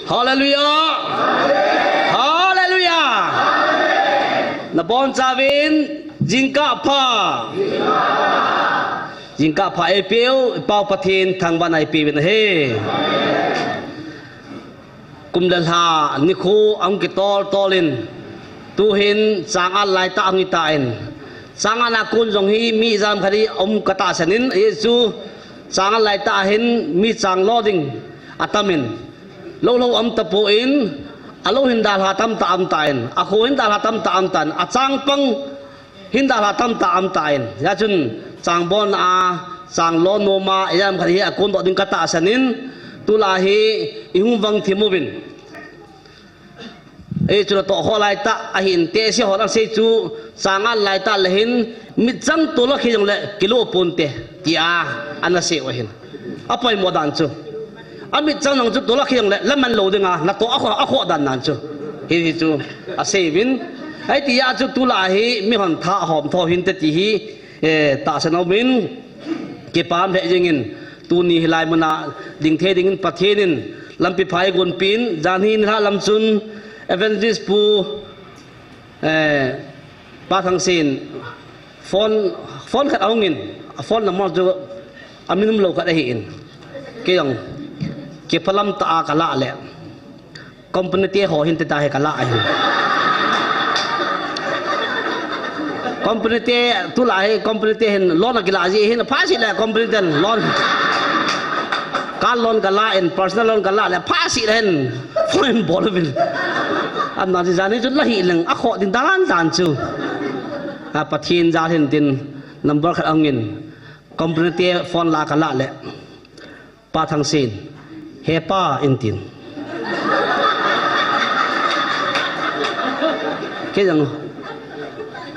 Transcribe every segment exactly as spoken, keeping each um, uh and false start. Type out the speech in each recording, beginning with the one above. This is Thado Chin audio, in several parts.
Hallelujah. Hallelujah. Nabonchauvin jingkah pha. Jingkah pha eipeu, Pau Pathen thangvahna eipeuvin ahi. Kum le lha nikho ahung kitol tol in, tuhin chang-at laitah ahung hitan, chang-at a kon jong hi mi ijat ham khat hi um katahsan in, ajeh chu chang-at laitah hin mi chang lo ding atam in, lou lou um tapon, alou hin dalha tamtah um tan, akho hin dalha tamtah um tan, achang pang hin dalha tamtah um tan. Hijeh chun chang bolna a, chang lo nom a, ijat ham khat hi akondoh ding katahsan in, tulai hi ihung vang thim uvin. Ajeh chu natoh khoh laitah ahin, tehse hon asei chu, chang-at laitah le hin mitchang tol akhi jongle kilo ponte, tia ana sei u ahin. Apoimo dan chu. Amitchang nang chu tol akhi jongle laman lou dinga natoh akhoh, akhoh dan nan chu. Hihi chu asei uvin. Hitia chu tulai hi mihon tha ahom tho hinte ti hi, eh, tahsan aumin, kipah lheh jengin, tuni hilai muna ding thei dingin Pathen in lampi pha eigonpin, janhi nilhah lam chun Evangelist Pu, eh, Pa Thangsen, phone, phone khat ahungin, a phone number chu amin umlou khat ahin. Kei jong kiphalam tah a kalah le, company te ho hinte tia hi kalah ahi. Company te, tulai hi company te hin loan akilah ji hin, phasih le company ten loan. Car loan kalah in, personal loan kalah le, phasih le hin phone bol uvin. Amna ji janhi chu lahih leng akhoh ding dan dan chu. A, Pathen jal hin tin number khat ahungin, company te phone la kalah le, Pa Thangsen, "He pa," in tin. Kei jong,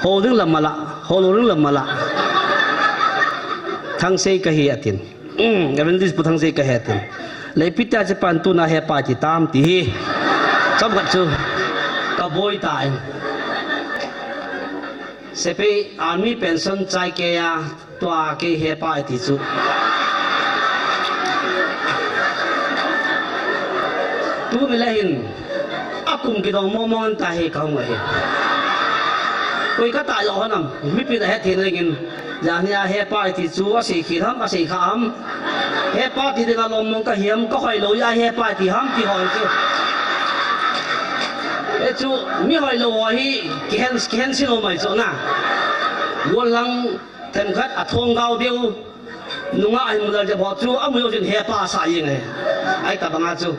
"Hou ding lam mala, hou lou ding lam mala. Thangsei kahi," atin. "Um, Evangelist Pu Thangsei kahi," atin. "Le ipi tia hichepan tuna he pa iti tam?" ti hi. Chomkhat chu kaboi tan. Sepai army pension chai kei a, tua kei he pa iti chu. Tuni le hin, akum kidong mong mong tahi kahung ahi. Koi katah jo ham, mipin ahet thei dingin, janhi a he pa iti chu asei khel ham, asei kha ham. He pa ti dinga lom mong kahi ham, kahoi lou a he pa iti ham, ti hoi chu. Hichu, mi hoilou ho hi, kihen, kihen sin ho mai chu na. Gollhang themkhat a thong gao deu, nungah ahin mu lal jep ho chu, amu jou chun he pa asah jeng e. Ahi tabanga chu,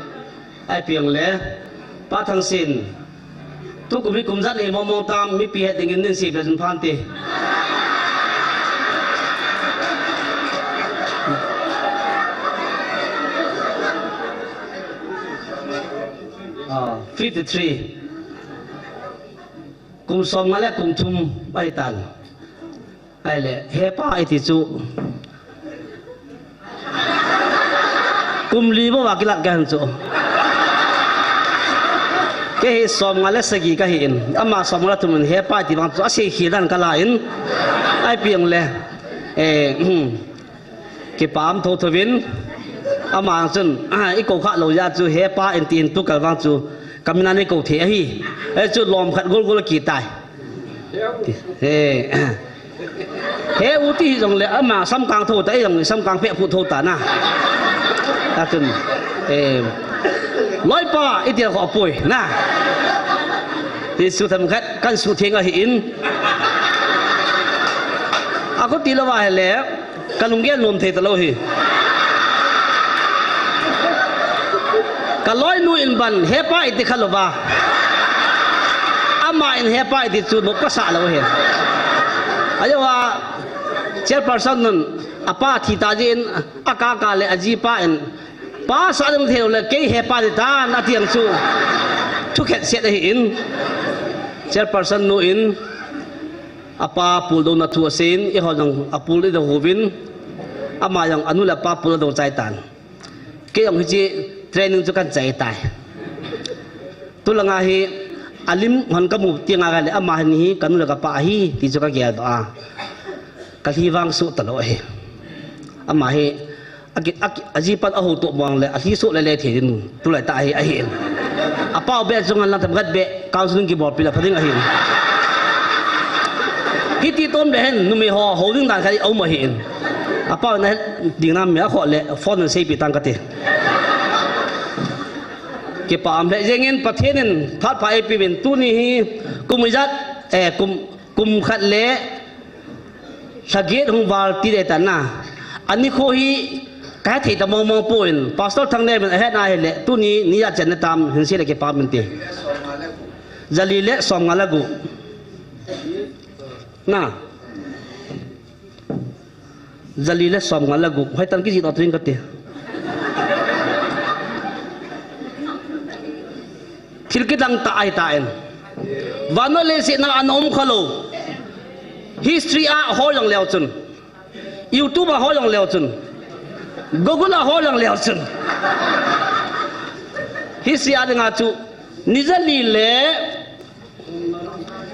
ahi peng le, Pa Thangsen, tukum hi kum jat ni mong mong tam, mipi het dingin nin sei be jun phante. Ah, fifty-three. Kum som nga le kum thum ahi tan. Ahile, he pa iti chu. Kum li bou a kilah kei hen chu. Kei hi som nga le sagi kahi in. Ama som nga le thum in he pa iti vang chu asei khel dan kalah in. Ahi peng le. Eh, Kipah um thotho vin, ama chun, ah, i kou kha lou jeh a chu, he pa in ti in tukal vang chu, ka min a nei kou thei ahi. Hichu lom khat gol gol kitai. He, he u ti hi jongle, ama samkang tho ta, i jong samkang peh phu tho ta na. Atun, eh, loipa, i ti kho poi, na. Hichu themkhat, kan suhtheng ahi in. A kho ti lou va ahile, Ka lunggel nom thei talou hi. Ka loinu in ban, he pa iti kha lou va. Ama in he pa iti chu nop kasa lou hi. Ajeh a, chairperson nun, apa thi ta jeh in, akaka le ajipa in, pa sa ding thei lou le, kei he pa ti tan, ati ang chu. Thukhet set ahi in. Chairperson nu in, Apa puldouna thu asei in, eiho jong apul i dou uvin, ama jong anu le apa pul adou chai tan. Kei jong hiche training chu kan chai tai. Tulanga hi alim hon kamu tenga kale, ama hin hi kanu le kapa ahi, ti chu kagel doh a. Kalhi vang suh talou ahi. Ama hi Aki, aki, ajipan aho to mong le, athi so le le the din, tulai ta ahi, ahi. Apao be chunga lang tam gat be, counseling kibolpi la pha ding ahi. Hiti tom le hen, numei ho, ho ding dan kha di, aum ahi. Apao na ding nam mi akho le, phone seipi tang kati. Kipah um le jengin Pathen in phat pha eipeh uvin tuni hi kum ijat, eh, kum, kum khat le lha get hung val ti ding ahitan na. Ani kho hi kathei ta mong mong poi, Pastor Thangneo in ahet na hile tuni ni ijat chan na tam hin sei le kipah um inte. Jali le som nga le gup. Na. Jali le som nga le gup. Hoitan kijih doh uvin kati. Thil kidang tah ahitan. Vannoi leiset a ana um khalou. History a hoi jong leu chun. YouTube a hoi jong leu chun. Google a hoi jong leu chun. History a dinga chu. Ni jali le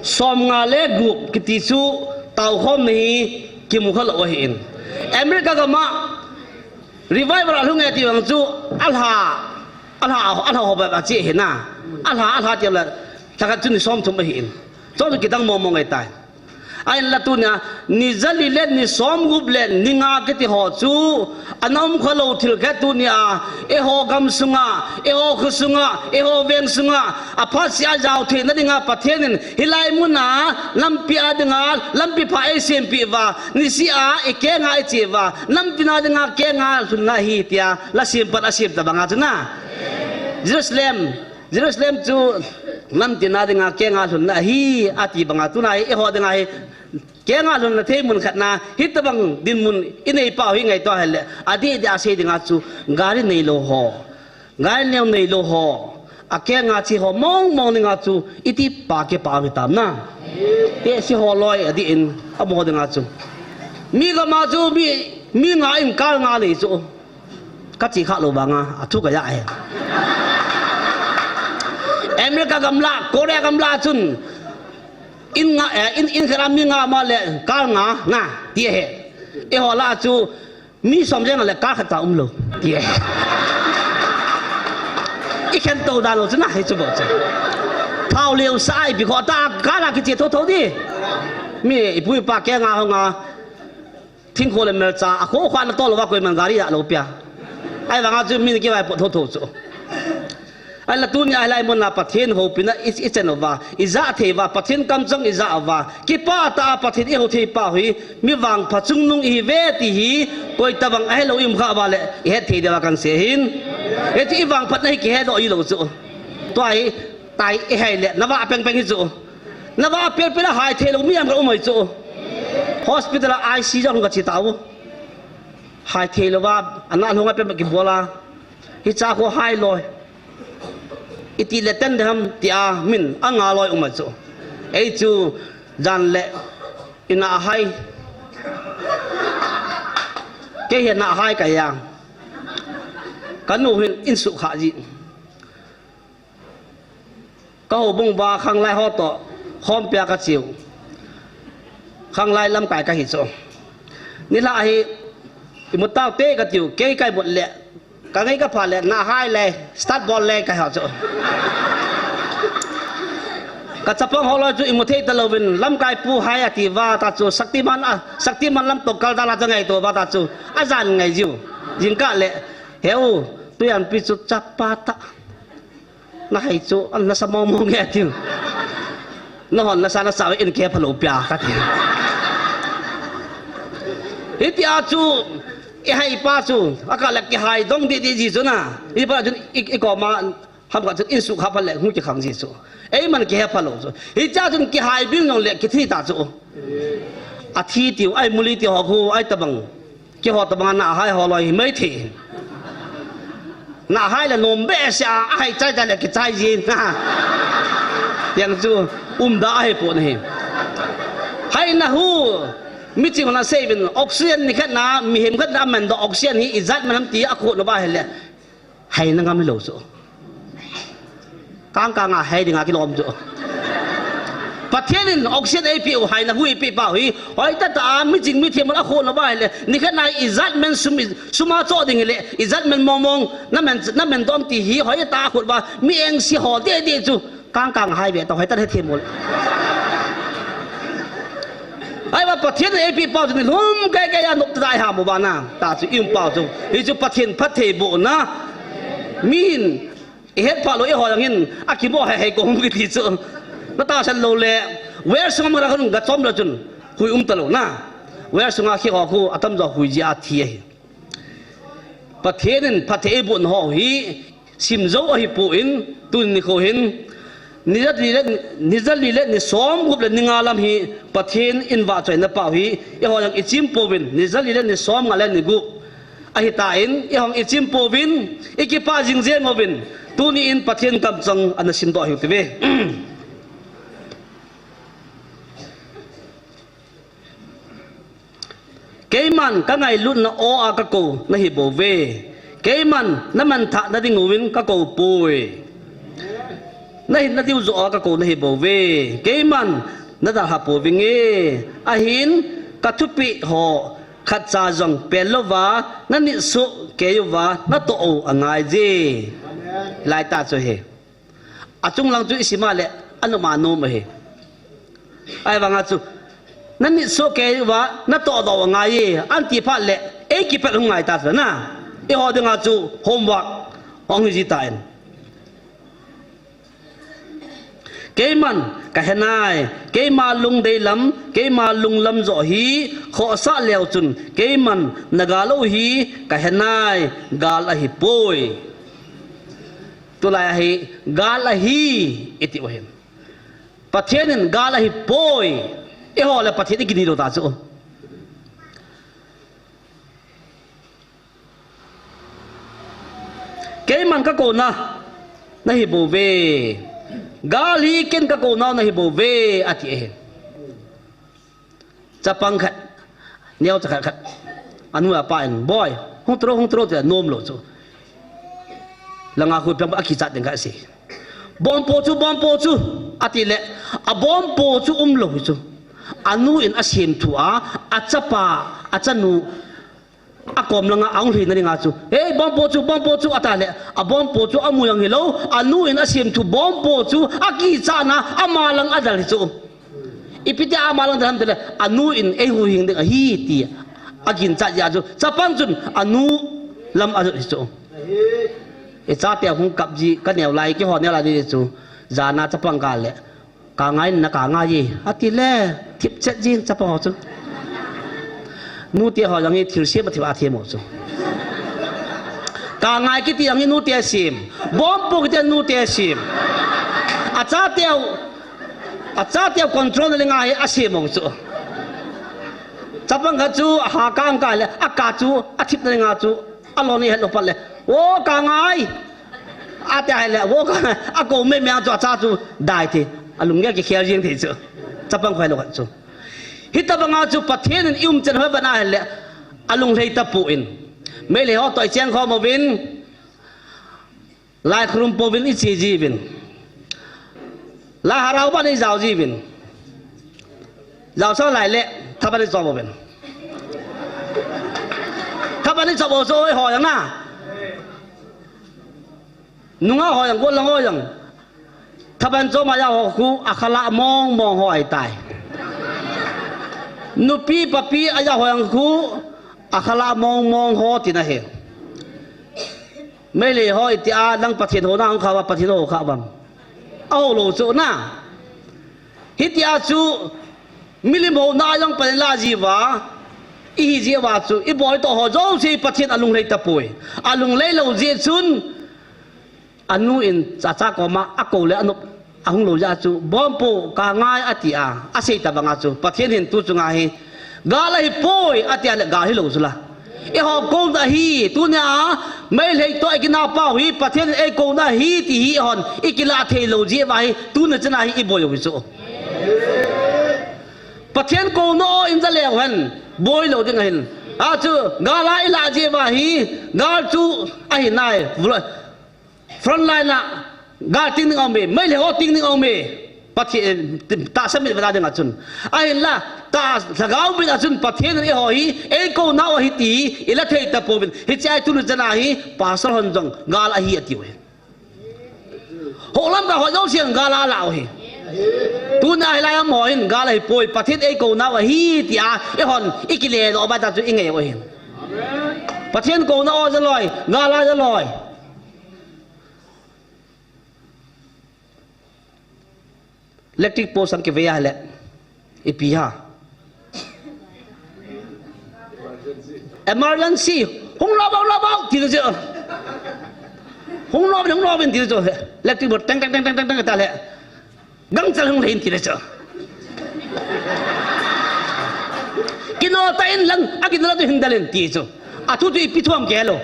som nga le gup kiti chu taokhomna hi kimu khalou ahin. America gam a revival alhung e ti vang chu alha, alha, alha ho ba ba chi hi na. Alha, alha ti la lha khat chu ni som thum ahin. Chong chu kidang mong mong ahitai. Ahinla tunia, ni jali le ni som gup le ni nga kiti ho chu, ana um khalou thil khat tunia, eiho gam sunga, eiho kho sunga, eiho veng sunga, aphat sia jao theina dinga Pathen in, hilai muna, lampi a dinga, lampi pha eisempeh uva, nisih a, ikeng a eiche uva, namtina dinga keng a lhunna ahi tia, la sem pan asem ta banga chu na. Jerusalem, Jerusalem chu namtina dinga keng a lhunna ahi, ati banga tuna hi, eiho dinga hi, keng a lhunna thei mun khat na, hitabang dinmun inei pau hi ngaito hile, adeh deh a sei dinga chu, gari neilou ho, gari neo neilou ho, akeng a che ho, mong mong dinga chu, iti pa kipah um hitam na. Tehse ho loi, adeh in, amaho dinga chu. Mi gam a chu, mi, mi nga in car nga nei chu. Kache kha lou vanga, athu kaja e. America gam la, Korea gam la chun. In nga, eh, in, in khat a mi nga ma le, car nga, na, ti ahi. Eiho la chu, mi som jeng le, car khat cha umlou, ti ahi. Ikhen to dan lou chu na, hichu bou chu. Thao leo sa ipi kho ta, car a kiche tho tho di. Mi, ipu ipa keng a ho nga. Thingkho le melcha, akho kho na tol uva koiman gari a lou pia. Ahivanga chu min kivaipoh tho tho chu. Ahinla tunia hilai muna Pathen houpina i, ichan uva, ijah thei uva, Pathen kamchang ijah uva, kipah tah a Pathen ihou thei pau hi, mi vangpha chungnung ihiuve ti hi, koitabang ahelou ium kha uva le, ihet thei diuva kahin sei ahin. Hichu ivangphatna hi kihedoh ilou chu. Tua hi, tai ihai le, navah peng peng hi chu. Navah pel pel a hai theilou mi am ka um ahi chu. Hospital a I C U jong kache tauve. Hai theilou va, ana lhung a pel kibol a. Hicha kho hai loi. Iti le ten deham tia min anga loi um ahi chu. Ei chu jan le ina hai. Kei hi na hai kahi a. Kanu hin insukha ji. Ka houbung uva khanglai ho toh, khompia kacheu. Khanglai lamkai kahi chu. Nilhah hi, imut taute katiu, kei kaimut le, kangai kapha le, na hai le, start bol le kahi chu. Kachapang ho loi chu imu thei talouvin, lamkai pu hai ati uva ta chu, Shaktiman a, Shaktiman lam toh kal dal a chu ngaito uva ta chu, ajan ngai jiu. Jingkah le, heu, tuianpi chu chapa ta. Nahai chu, an nasa mong mong nge tiu. Nahon nasa nasa in kiphalou pia kati. Hitia chu, ihai pa chu, akah le kihai dong didi ji chu na. Ipa chun i, ikoma, hamkhat chun insukha pha le hung kikhang ji chu. Eiman kiphalou chu. Hitia chun kihai bing jong le kithi ta chu. Athi tiu, ai muli tiu ho khu, ai tabang. Keiho tabang a na hai ho loi hi mai thei. Na hai le nom behseh a, ahai chai chai le kichai jin. Yang chu umda ahi pon ahi. Haina hu, miching hon asei uvin, oxygen nikhat na, mihem khat na aman doh oxygen hi ijat man ham ti akhoh nau va ahile. Haina ngam lou chu. Kang kang a hai dinga kilom chu. Pathen in oxygen eipeh u, haina hu eipeh pau hi, hoitah tah a miching mithem a khona uva ahile, nikhat na ijat men sum, sum a cho ding hile, ijat men mong mong, na men, na men dom ti hi, hoitah a khut uva, mi engse ho deh deh chu, kang kang hai ve tau, hoitah hethem u le. Ahivang Pathen in eipeh pau chu nilhum kei kei a nop tah a iham uva na, tah chu i um pau chu. Hichu Pathen phattheibohna. Mihin ihet phah lou, eiho jong hin akimo hei hei kong kiti chu. Na tahsan lou le, well sunga mara khun gachom lou chun, hui um talou na. Well sunga khi ho khu atamjo hui jeh a thi ahi. Pathen in phatthei eibohna ho hi sim jou ahipoi, tuni nikho hin, ni jali le, ni jali le ni somgup le ni nga lam hi Pathen in vahchoina pau hi, eiho jong ichim pouvin, ni jali le ni somnga le ni gup ahitan, eiho jong ichim pouvin, ikipah jing jeng uvin, tuni in Pathen kamchang ana simdoh hiu tive. Keiman kangailutna aw a kakou nahi bouve. Keiman namanthah nadinguvin kakou poi. Nahin nadiu joh a kakou nahi bouve. Keiman nadalha pouvinge. Ahin kathupeh ho khatcha jong pellouva, nanitsoh kei uva natoh u angaije. Laitah chu hi. Achung lang chu isim a le, anop a nom ahi. Ahivanga chu, nanitsoh kei uva, natoh doh u angaiye, anti phat le, eikipel hung ngai ta chu na. Eiho dinga chu, homework, hung hi ji tan. Keiman, kahenai, keima lungdei lam, keima lunglam joh hi, khohsah leu chun, keiman, nagal u hi, kahenai, gal ahipoi. Tulai a hi, gal ahi, iti u ahin. Pathen in gal ahipoi. Eiho le Pathen ikinei lou ta chu. Keiman kakouna nahi bouve. Gal hi ken kakounau nahi bouve, ati ahi. Chapang khat, neocha khat khat. Anu le apa in, "Boi, hung tro, hung tro," tia nom lou chu. Langa khu pang akichat ding khat asei. "Bomb po chu, bomb po chu," ati le, abomb po chu umlou hi chu. Anu in asem thu a, achapa, achanu, akom langa ahung lhei na dinga chu, "Hei, bomb po chu, bomb po chu," ata le, abomb po chu amu jong hilou, anu in asem thu bomb po chu akichat na, ama lang adal hi chu. Ipi tia ama lang dal ham tile, anu in eihuhhing ding ahi ti akinchat jeh a chu, chapang chun anu lam alut hi chu. Ichateu hung kap ji, kaneo lai, keiho neo lai di chu, jana chapang kal le, "Ka ngai, na ka ngai e," ati le, thipchet jin chapang ho chu. Nute ho jong hi thilsem a thip a them u chu. Ka ngai kiti jong hi nute asem. Bomb po kiti nute asem. Achateu, achateu control na dinga hi asem u chu. Chapang khat chu, ha ka ang ka le, aka chu, athip na dinga chu, alon ni het lou phat le, "O ka ngai." Ati ahile, wo ka, akou mei mei a chu acha chu dai thei. Alunggel kikhel jeng thei chu. Chapang khoi lou khat chu. Hitobanga chu Pathen in i umchan hoi ban ahile, alunglhai tapon. Meitei ho toh icheng khom uvin. Lai khurum pouvin iche jiuvin. Lai harau ban ijao jiuvin. Jao sa lai le, thaban ichop uvin. Thaban ichop u chu oi ho jang na. Nungah ho jang, gollhang ho jang. Thaban chom a jao ho khu, akhala mong mong ho ahitai. Nupi papi a jao ho jang khu, akhala mong mong ho tina ahi. Meitei ho itia nang Pathen houna hung kha uva, Pathen hou kha uvam. Ahou lou chu na. Hitia chu, milim houna jong Pathen la jiuva, ihi jiuva chu, ibol toh ho jouse Pathen alunglhai tapoi. Alunglhai lou jeh chun, anu in cha cha koma akou le anop ahung lou jeh a chu, "Bomb po, ka ngai," ati a, asei tabanga chu, Pathen hin tu chunga hi, "Gal ahipoi," ati a le gal hilou chu la. Eiho kouna hi, tunia, Meitei toh ikinah pau hi, Pathen in eikouna hi, ti hi eihon, ikilah thei lou jeh uva hi, tuni chana hi iboi u hi chu. Pathen kouna o in ja leu hen, boi lou ding ahin. Achu, gal a ilah jeh uva hi, gal chu ahi nai. Front line a, gal ting ding aume, Meitei ho ting ding aume. Pathen, tahsa mit vena dinga chun. Ahinla, ta, lhagao mit a chun Pathen in eiho hi, eikounau ahi ti, ila thei tapouvin. Hiche a hi tuni chana hi, pastor hon jong, gal ahi atiuve. Holam ka hoi jousen gal ala uve. Tuna hilai a um ho hin, gal ahipoi, Pathen eikounau ahi tia, eihon, ikile lou ba ta chu ingei uve. Pathen kouna o jaloi, gal a jaloi. Electric post sang kivei a le. Ipi ham. Emergency. Hung lou, hung lou, ti chu. Hung lou, hung lou, ti chu. Electric post teng, teng, teng, teng, teng, teng, ta le. Gangchal hung lei in ti le chu. Kino ta in lang, akino ta hin dalin ti chu. Athu chu ipi thu ham kei lou.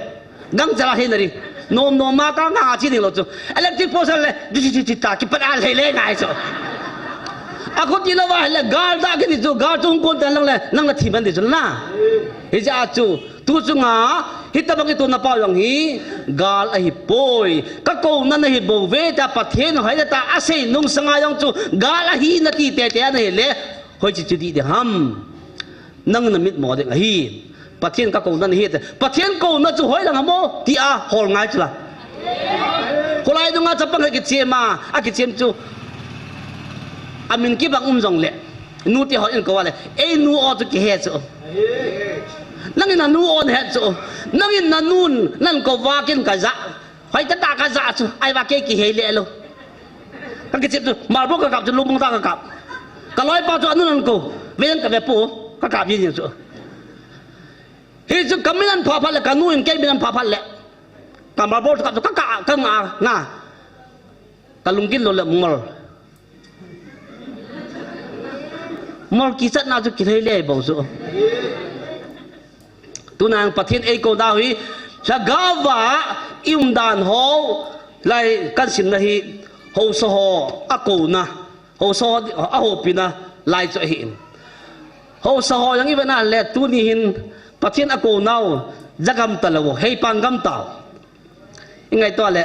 Gangchal a hin ari. Nom nom ma ka nga chi ding lou chu. Electric post le, di, di, di, di, ta, kipat a lei le ngai chu. Akhu ti lou va le, gal da kiti chu, gal chu hung kon ta lang le, nang na thi man ti chu na. Hijeh a chu, tu chunga, hitabang itona pau jong hi, gal ahipoi. Ka kouna nahi bouve ta, Pathen hoitah ta, asei nung sanga jong chu, gal ahi nati tete nahi le, hoiche chu di ding ham. Nang na mit mo ding ahi. Pathen ka kouna nahi te. Pathen kouna chu hoilang ham o, tia hol ngai chu la. Kholai dunga chapang kichem a, akichem chu. Amin kibang um jongle. Nute hon eikou a le. Einu o chu kihe chu. Nangin nanu o nahe chu. Nangin nanun, nan kou va kin kaja. Hoitah ta kaja chu. Ahivang kei kihei le lou. Ka kichep chu, marble ka kap chu, lungmong tah ka kap. Ka loipa chu anun akou. Ve jeng ka ve pou, ka kap jeng jeng chu. Hichu ka min apha phat le, ka nu in kei min apha phat le. Ka marble chu kap chu, ka kap, ka nga, nga. Ka lunggel lou le mol. Mol kichatna chu kilhei le bou chu. Tuna Pathen eikouna hi, lhagao a i umdan ho, lai kan simna hi, haosa ho, akouna, haosa ho, ahopina, lai chu ahi in. Haosa ho jong i vena le, tuni hin, Pathen akounau, jagam talou, heipang gam tau. I ngaito le,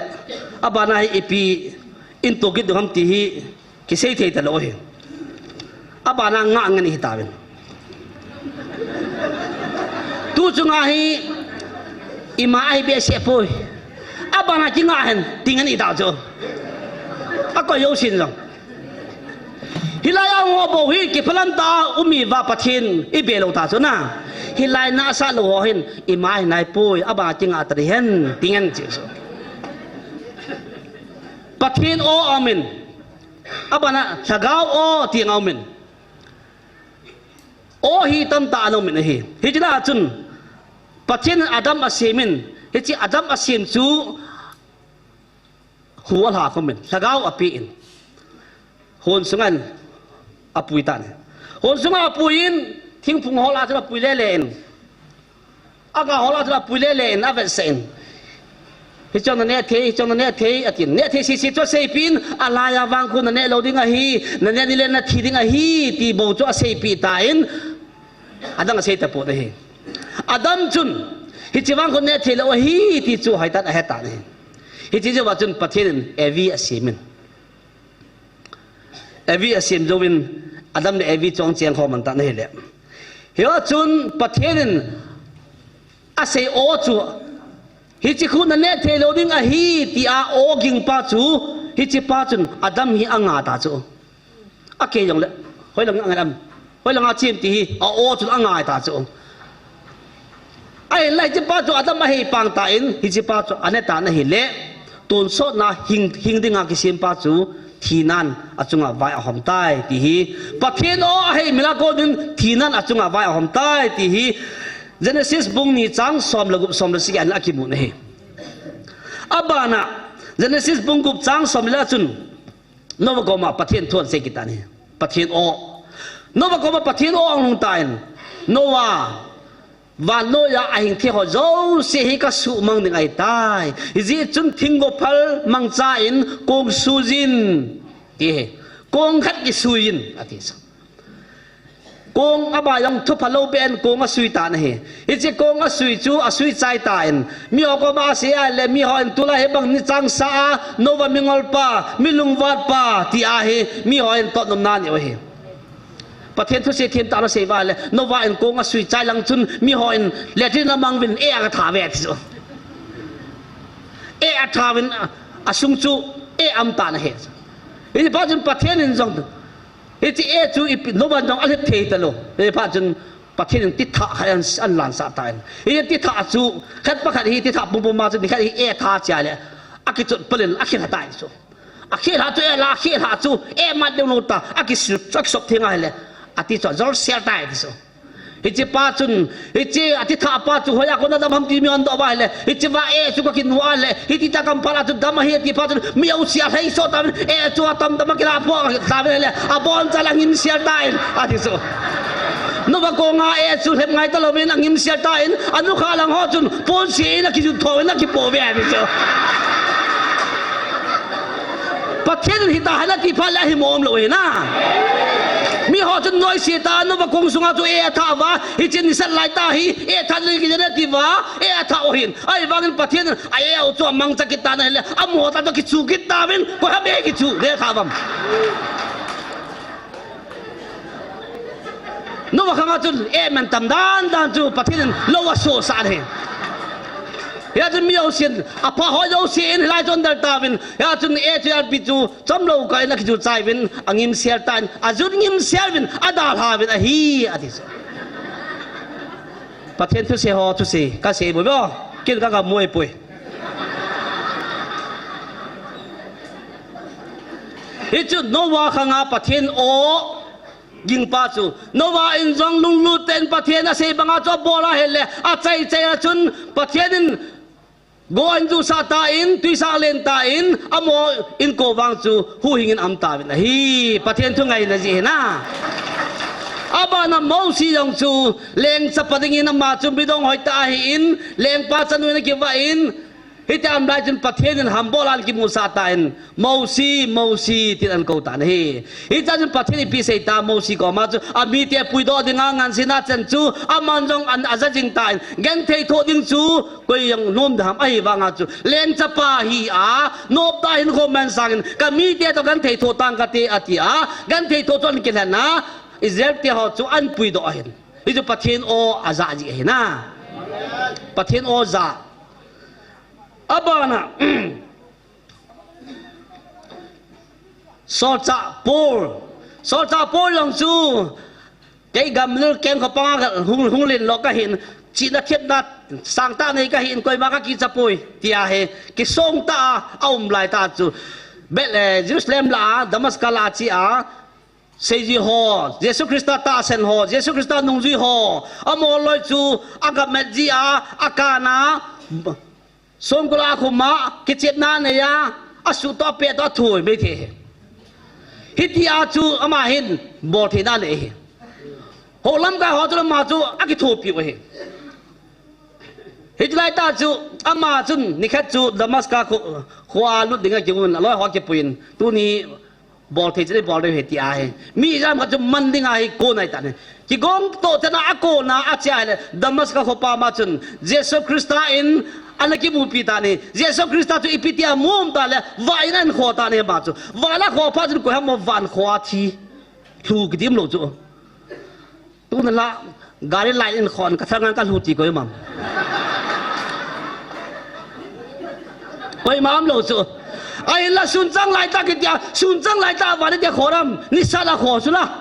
abana hi ipi, in tohkit ding ham ti hi, kisei thei talou hi. Abana ngah ngen hitauvin. Tu chunga hi, ima ahi behseh poi. Abana kingah hen, ti ngen hitau chu. Akoi jousen jong. Hilai a hung ho bou hi, kiphalam tah a um uva Pathen i be lou ta chu na. Hilai nahsah lou ho hin, ima hi nai poi, abana kingah ta ding hen, ti ngen chu. Pathen o aum in. Abana lhagao o ti aum in. O hi tamtah ana um in ahi. Hiche lah a chun Pathen in Adam asem in. Hiche Adam asem chu hu alha khum in. Lhagao ape in. Hon sunga apui tan ahi. Hon sunga apui in. Thingphung hol a chun apui lele in. Aga hol a chun apui lele in, avetsah in. Hiche na neh thei, hiche na neh thei, atin. Neh thei sese chu aseipi in, alai a vang khu na neh lou ding ahi, na neh ni le na thi ding ahi, ti bou chu aseipi tan, adang asei tapon ahi. Adam chun, hiche vang khu neh thei lou ahi, ti chu hoitah in ahe tan ahi. Hiche jouva chun Pathen in Evi asem in. Evi asem jouvin Adam le Evi chungchang khom man tan ahile. Hia chun Pathen in asei o chu, hiche khu na neh thei lou ding ahi, tia o ging pa chu, hiche pa chun Adam hi anga ta chu. Akei jongle, hoilang anga am, hoilang a chem ti hi, a o chun angai ta chu. Ahinla hiche pa chu Adam aheipang tan, hiche pa chu ane tan ahile, tonsotna hing, hing dinga kisem pa chu, thinan achunga vai ahom tai, ti hi. Pathen o aheimil a konin, thinan achunga vai ahom tai, ti hi. Genesis bung ni chang som le gup som le sagi a hin akimun ahi. Abana, Genesis bung gup chang som le li a chun, Noah koma Pathen thu asei kit tan ahi. Pathen o. Noah koma Pathen o ahung lhung tan. Noah, vannoi a ahing thei ho jouse hi kasuhmang ding ahitai. Hijeh chun thinggo phal mangcha in kong sui in. Ti hi. Kong khat kisui in. Ati sa. Kong ama jong thupha lou beh in kong asui tan ahi. Hiche kong asui chu asui chai tan. Miho koma asei a le, miho in tulai hi bang ni chang sa a, Noah mingol pa, mi lungvat pa, ti ahi, miho in totnom na anei u ahi. Pathen thusei thim tah a asei uva le, Noah in kong asui chai lang chun, miho in latrine amang uvin, eh agatha uve ati chu. Eh atha uvin, a, asung chu, eh aum tan ahi. Hiche phat chun Pathen in jong, hiche eh chu ipi, Noah in jong alhep thei talou. Hiche phat chun Pathen in tithah khat ahin, ahin lansah tan. Hiche tithah chu, khat pa khat hi tithah pumpum a chu, nikhat hi eh atha chia le, akichot pal in, akhel lha tai chu. Akhel lha chu, eh la, akhel lha chu, eh mat deu lou ta, akisil, akisop theng ahile, ati chu, ajol sel tai ti chu. Hiche pa chun, hiche atithah pa chu, hoiya kona dam ham ti mi hon doh uva ahile, hiche va eh chu kakinu a le, hiti tah a kaum phat a chu dam ahi ati phat chun, mi jouse alhai soh tauvin, eh chu atam tam a kilah phoh tauvin ahile, aboncha le angim sel tan, ati chu. Noah kong a eh chu lhep ngai talouvin angim sel tan, anukhah lang ho chun, ponset in akijut thou in akipoh uve ati chu. Pathen in hita hen ati phat le ahimo umlou ahi na. Miho chun noise tah a Noah kong sunga chu eh atha uva, hiche nisat lai tah hi, eh that ding kijen ati uva, eh atha u ahin. Ahivangin Pathen in a eh u chu amangcha kit tan ahile, amaho tah chu akichu kit tauvin, koi ham eh kichu, lekha uvam. Noah khanga chun eh mantam dan dan chu Pathen in lou asohsah ahi. Hia chun mi jousen, apha ho jousen, hilai chun del tauvin. Hia chun eh chu alpi chu chomlou kah in akichu chai uvin, angim sel tan, ajut ngim sel uvin, adalha uvin ahi, ati chu. Pathen thusei ho thusei, kasei bou bou, ken kagamu ahipoi. Hichu Noah khanga Pathen o ging pa chu. Noah in jong lunglut tah in Pathen asei banga chu abol ahile, achai chai a chun Pathen in go ahin jusah tan, twisang alen tan, amaho inko vang chu huhhing in aum tauvin ahi. Pathen thu ngaina jeh ahi na. Abana Mosi jong chu leng chapa dingin ama chu midang hoitah ahin, lengpa chanu in akivah in, hitia aum lai chun Pathen in hambol a ana kimusah tan, Mosi, Mosi, tin ahin kou tan ahi. Hitia chun Pathen in ipi asei tam Mosi koma chu, amite puidoh dinga ngansena chan chu, aman jong ana aja jing tan, genthei thoh ding chu, koi jong nom ding ham ahivanga chu, leng chapa hi a, noptah hinkho man sangin, kamite toh genthei thoh tang kate, atia, genthei thoh chu ana kilhen a, Israel te ho chu ahin puidoh ahin. Hichu Pathen o aja jeh ahi na. Pathen o ja. Abana, solchah Paul. Solchah Paul jong chu, kei Gamaliel keng khopanga hung, hung len lou kahin, chihna thepna sangtah nei kahin, koima kakicha poi, tia hi, kisong tah a, aum lai tah chu. Bel, eh, Jerusalem lah a, Damascus lah a che a, seiji ho, Jesu Christa tahsan ho, Jesu Christa nungjui ho, amaho loi chu, agamat ji a, akana, songkul a khum a, kichepna anei a, asuh toh, apeh toh, athu mai thei ahi. Hitia chu ama hin boltheina anei ahi. Hou lamkai ho chun ama chu akithopiu ahi. Hitilai tah chu ama chun nikhat chu Damascus kho, khoa lut dinga kigon, aloi ho kipuiyin. Tuni bolthei chun ibol diu ahi tia ahi. Mi ijat ham khat chu man dinga hi kon ahitan ahi. Kigong toh chana akona ache ahile Damascus khopama chun Jesu Christa in ana kimupi tan ahi. Jesu Christa chu ipi tia mu um tale, vah in ahin kho tan ahi ama chu. Vah in akho phat chun koi ham vah in kho a thi lhu kiti umlou chu. Tuna la, gari line in khon, kathalngan kalhu ti koi um am? Koima umlou chu. Ahinla sun chang lai tah kitia, sun chang lai tah vah in tia kho ding am? Nisa a kho chu la.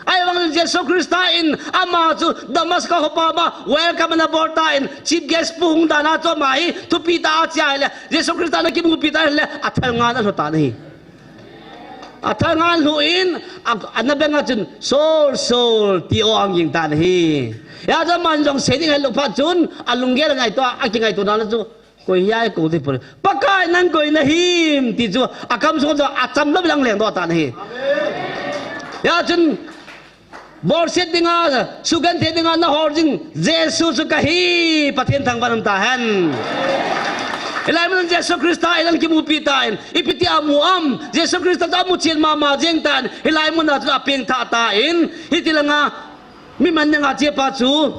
Ahivangin Jesu Christa in ama chu Damascus khopama welcome ana bol tan, chief guest pu hung dan a chu ama hi thupi tah a ache ahile, Jesu Christa ana kimupi tan ahile, athalngan alhu tan ahi. Athalngan lhu in, a, ana beng a chun, Saul, Saul, ti o ahung ging tan ahi. Hia chu aman jong sei ding ahet lou phat chun, alunggel angaito, akingaito dan a chu, koi hia eikou ding poi. Pakai nang koi nahim, ti chu, akam sunga chu, acham lou in ahung lengdoh tan ahi. Hia chun, bolset dinga, sugenthei dinga nahol jing Jesu chu kahi, Pathen thangvah in um tahen. Hilai mun Jesu Christa in ana kimupi tan, ipi tia amu am, Jesu Christa chu amu chen mama jeng tan, hilai mun a chun apengthah tan, hiti langa, Mi man ding a che pa chu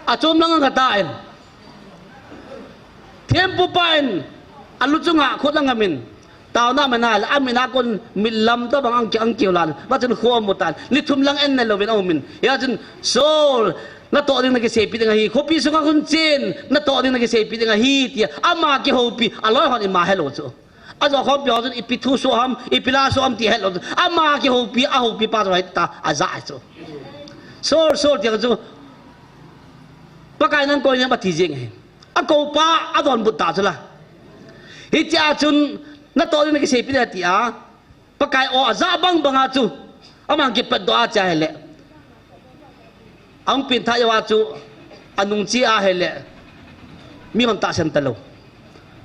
achom lang a ngah tan. Thempu pa in alu chunga khut lang a min. Taona man a, a min a kon mit lam tabang ang ki, ang kiu lan. Ba chun kho mu tan. Ni thum lang en na lo vin a min. Hia chun Saul, natoh ding nakiseipi ding ahi. Khopi sunga kon chen, natoh ding nakiseipi ding ahi tia. Ama kihoupi, aloi hon ima helou chu. Ajo khompi ho chun ipi thu soh ham, ipi la soh ham ti helou chu. Ama kihoupi, ahoupi pa chu hoi ta, aja chu. Saul, Saul tia chu. Pakai nang koi nem ati jing ahi. Akou pa, adonbut ta chu la. Hitia chun, natoh ding nakiseipi ding ati a. Pakai o aja bang banga chu. Amang kipat doh a cha hele. Ang pin tha yawa chu. Anung chi a hele. Mi hon tahsan talou.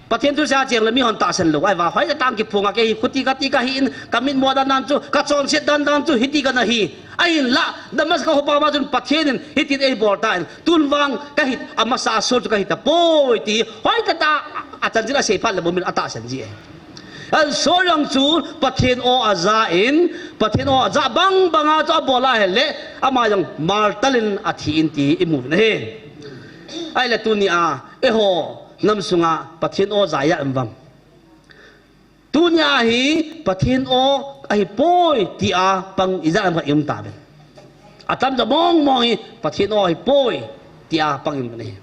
Pathen thu sa cheng le mi hon tahsan lou. Ai va hoi ta tang kiphung a kei hi khuti kati kahi in kamit mo dan dan chu. Kachonset dan dan chu. Hiti kana hi. Ahinla. Damascus khopa ma chun Pathen in hitin eibol tan. Tun vang kahi amasa a Saul chu kahi tapoi ti. Hoi ta ta. Achan jin asei phat le bo min atahsan ji e. An Saul jong chu Pathen o aja in, Pathen o aja bang banga chu abol a hele, ama jong martyr in athi in ti imu na hi. Ahile tunia, eiho nam sunga Pathen o ja ijat um vem. Tunia hi Pathen o ahipoi tia pang ijat um khat i um ta vem. Atam ja mong mong hi Pathen o ahipoi tia pang i um na hi.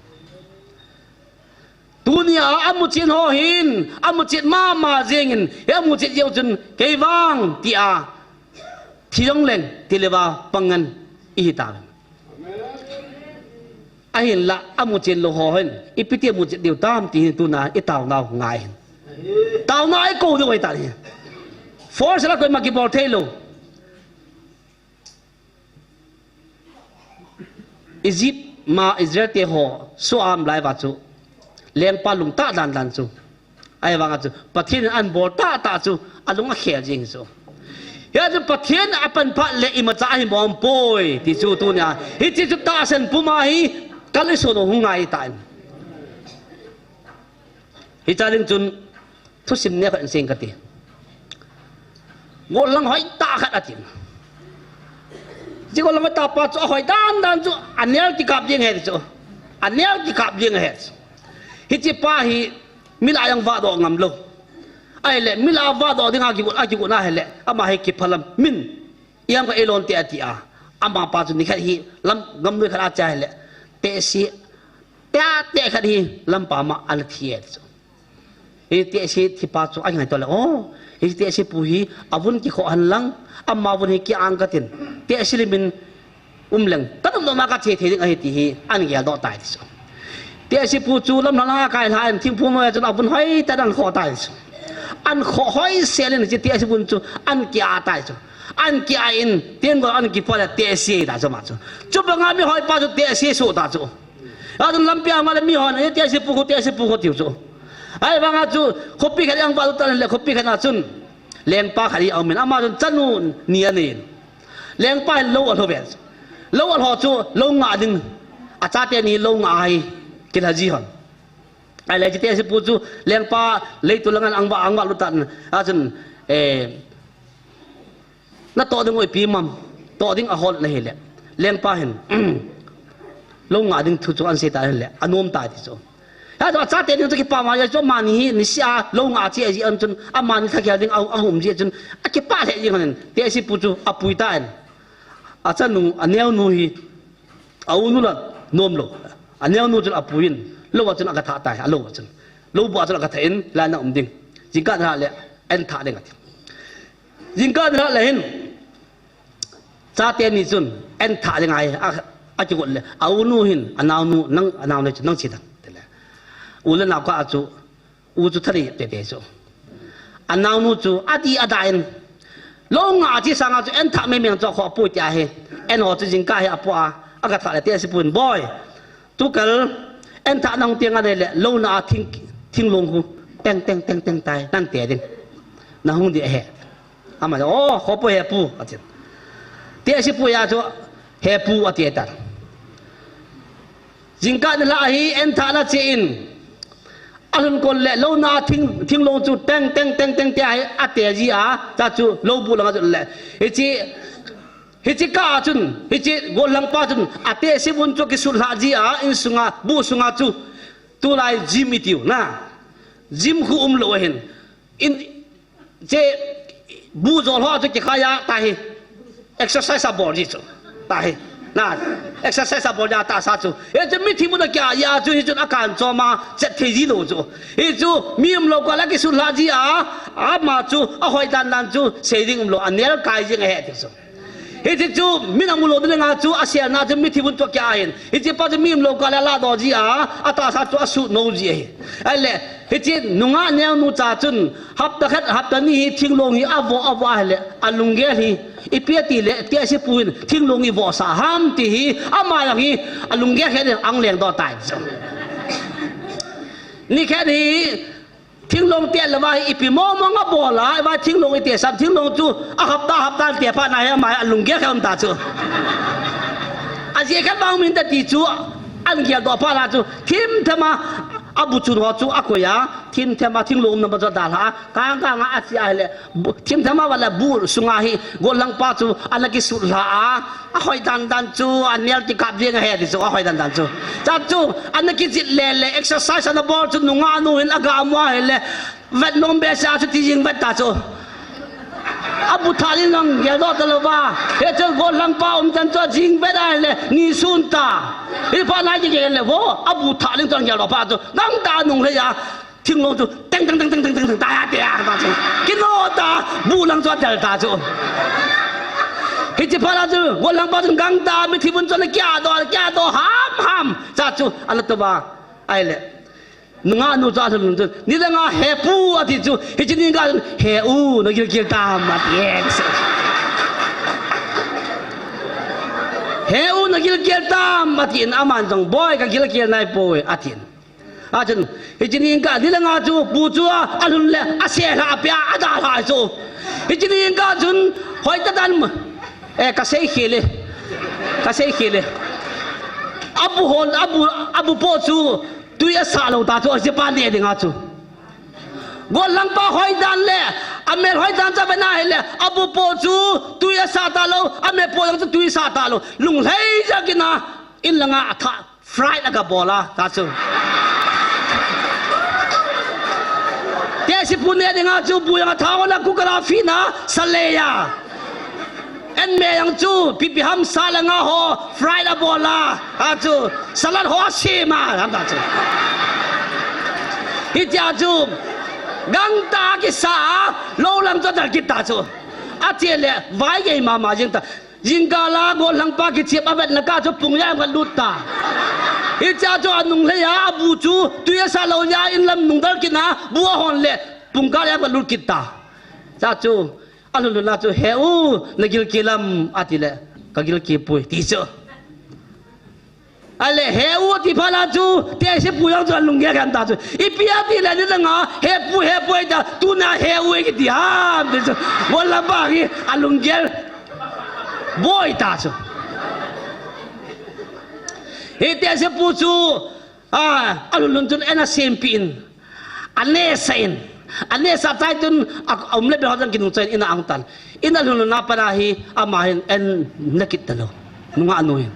Tunia amuchen ho hin, amuchen mama jengin, he amuchen jeng chun, kei vang, tia, thi jong leng, ti leuva, pangan, ihi ta. Ahinla, amuchen lou ho hin, ipi ti amuchen diu tam, ti hin tuna, i taonau ngai hin. Taona i kou diu ahi ta hi. Force la koima kibol thei lou. Egypt ma Israel te ho soh a um lai uva chu lengpa lungtah dan dan chu. Ahivanga chu Pathen in ahin bol tah tah chu alung akhel jing chu. Hia chu Pathen apan phat le imacha ahi mong poi ti chu tunia. Hiche chu tahsan puma hi kal i sun u hung ngai tan. Hicha ding chun thusim neo khat in seng kati. Golhang hoi tah khat atin. Hiche golhang hoi tah pa chu ahoi dan dan chu anel kikap ding ahi chu. Anel kikap ding ahi chu. Hiche pa hi mi lah a jong vahdoh ngam lou. Ahile mi lah a vahdoh ding a kigot, a kigot na hile. Ama hi kiphalam min. Iam ka elon te ati a. Amapa chu nikhat hi lam gamnoi khat a cha hile. Tehse, tehse khat hi lampa ma ana thi e chu. Hi tehse thipa chu angai to le. Oh, hi tehse pu hi avun kikhoh hen lang. Ama vun hi ki-ang katin. Tehse limin um leng. Ka dom dom a ka che thei ding ahi ti hi an geldoh tai chu. Tehse pu chu lamlhang a kai lhan thingphung noi a chun avun hoi tah in an khoh tai chu. An khoh hoi sel in hiche tehse vun chu an ki-a tai chu. An ki-a in, tenggol an kipoh le tehse ta chu ama chu. Chubanga mi hoipa chu tehse soh ta chu. Achun lampi a um le mi hon, eh, tehse pu khu, tehse pu khu tiu chu. Ahivanga chu, khopi khat a ahung vahlut tan le khopi khat a chun. Lengpa khat hi aum in, ama chun chanu ni anei in. Lengpa hin lou alho ve. Lou alho chu, lou ngah ding. Achate ni lou ngah a hi, kilha ji hon. Ahile hiche tehse pu chu, lengpa leiset lang a ahung vah, ahung vahlut tan. Achun, eh, natoh ding u ipi ham, toh ding ahol na hile. Lengpa hin, lou ngah ding thu chu ahin sei ta hile, anom tai ti chu. Hia chu achate ding chu kipah ma, hia chu amani hi, nisih a, lou ngah che ji a chun, amani lhagel ding a, ahung um ji a chun, akipah lheh jing hon in, tehse pu chu, apui tan. Achanu, aneonu hi, aunu la, nom lou. Aneonu chun apui in, lou a chun aga thah tai, alou a chun. Lou buh a chun aga thah in, la na um ding. Jingkah nilhah le, en thah ding ati. Jingkah nilhah le hin, chate ni chun, en thah ding ahi, a, akigot le, aunu hin, anaonu, nang, anaonu chun, nang che tan, tile. U le nao kah a chu, u chu thalheh tete chu. Anaonu chu, adih adah in, lou ngah che sanga chu, en thah mei mei chu, akhoh poi ti ahi, en ho chu jingkah hi apoh a, aga thah le tehse pu hin, boi, Tukal, en thah nahung teng a nai le, lou na a thing, thinglong khu, teng, teng, teng, teng tai, nang te ding. Nahung ding ahi. Ama, oh, khoh poi he pu, ati. Tehse pu a chu, he pu, ati tan. Jingkah nilhah hi, en thah na che in. Alhun kon le, lou na a thing, thinglong chu, teng, teng, teng, teng, te ahi, ate ji a, ta chu, lou buh lang a chu le. Hiche, Hiche kah a chun, hiche gollhangpa chun, atehse vun chu akisut lhah jeh a, insunga, bu sunga chu, tulai gym itiu, na. Gym khu umlou ahin. In, che, bu jol ho chu kikhai a, tahi. Exercise abol ji chu. Tahi. Na, exercise abol ji a tahsa chu. Hichu mithi vun akia, ya chu hichun akan chom a, chet thei ji lou chu. Hichu, mi umlou kah a kisut lhah jeh a, ama chu, ahoi dan dan chu, sei ding umlou, anel kai jing ahi ti chu. Hiche chu, min amu lou ding a chu, aselna chu mithi vun chu akia ahin. Hiche pa chu mi umlou kah a ladoh ji a, atahsa chu asut nou ji ahi. Ahile, hiche nungah neonu cha chun, hapta khat, hapta ni hi thinglong hi avoh, avoh ahile, alunggel hi, ipi ati le, tehse pu hin, thinglong ivoh sah ham ti hi, ama jong hi, alunggel khat in ahung lengdoh tai chu. Nikhat hi, thinglong teh lou va hi ipi mong mong abol a, va thinglong itehsam, thinglong chu a hapta hapta te phat na hi ama hi alunggel khat um ta chu. Ajeh khat vang min ta ti chu, ahin geldoh phat na chu, thimtham a, abu chun ho chu akoi a, thimtham a thinglong umna ma chu adalha a, kang kang a ache ahile, bu, thimtham a vale bu sunga hi, gollhangpa chu ana kisut lhah a, ahoi dan dan chu, anel kikap jeng ahi ti chu, ahoi dan dan chu. Cha chu, ana kijit le le, exercise ana bol chu, nungah nu hin aga mu ahile, vet nom behseh a chu ti jing vet ta chu. Abu thah ding jong geldoh talou va. Hichu gollhangpa um chan chu ajing vet ahile, nisun ta. Hiphat na kigel le vo, abu thah ding chu geldoh phat chu. Gangtah a anung lhei a. Thinglong chu teng teng teng teng teng teng teng ta ya te ya ta chu. Kino ta, bu lang chu adel ta chu. Hiche phat a chu, gollhangpa chun gangtah a mithi vun chu ana kia doh, kia doh ham ham. Cha chu, ana tou va. Ahile. Nungah nu chu alhun lhun chun, nidang a, "He pu," ati chu, hiche ningkah chun, "He u, nagilkel tam," ati e. "He u, nagilkel tam," ati in, aman jong, "Boi, kagilkel nai poi," ati in. Achun, hiche ningkah, nidang a chu, pu chu a, alhun le, ase lha, apia, adalha chu. Hiche ningkah chun, hoitah dan, eh, kasei khel e. Kasei khel e. Abu hon, abu, abu po chu, Tui asah lou ta chu, hiche pa neh ding a chu. Gollhangpa hoidan le, amel hoidan chu avet na ahile, abu po chu, tui asah talou, amel po jong chu tui asah talou. Lunglhai jeh a kina, in langa atha, fried aga bol a, ta chu. Tehse pu neh ding a chu, bu jong atha hon a, cooker a afit na, salei a. An me jong chu, pipi ham sa le nga ho, fried abol a, a chu, salad ho asem a, ham ta chu. Hitia chu, gangtah a kisa a, lou lang chu adal kit ta chu. Ache le, vai gei mama jing ta. Jingkah a gollhangpa kichep avetna kah chu pung jam khat lut ta. Hitia chu anunglhai a, abu chu, tui asah lou jeh a, in lam nung dal kit na, bu ahon le, pung kah jam khat lut kit ta. Cha chu, alhun lhun a chu, "He u, nagilkel am?" ati le, "Kagilkel poi," ti chu. Ale, "He u," ati phat a chu, tehse pu jong chu alunggel gam ta chu. Ipi ati le, nidang a, "He pu, he pu," ati a, tuna "He u," kiti ham, ti chu. Gollhangpa hi, alunggel boi ta chu. Hi tehse pu chu, A, alhun lhun chun an asempeh in. Anesah in. Anesah chai chun a, aum le beh ho jong kinung chai in a ahung tan. In alhun lhun a pat a hi ama hin an ne kit talou. Nungah nu hin.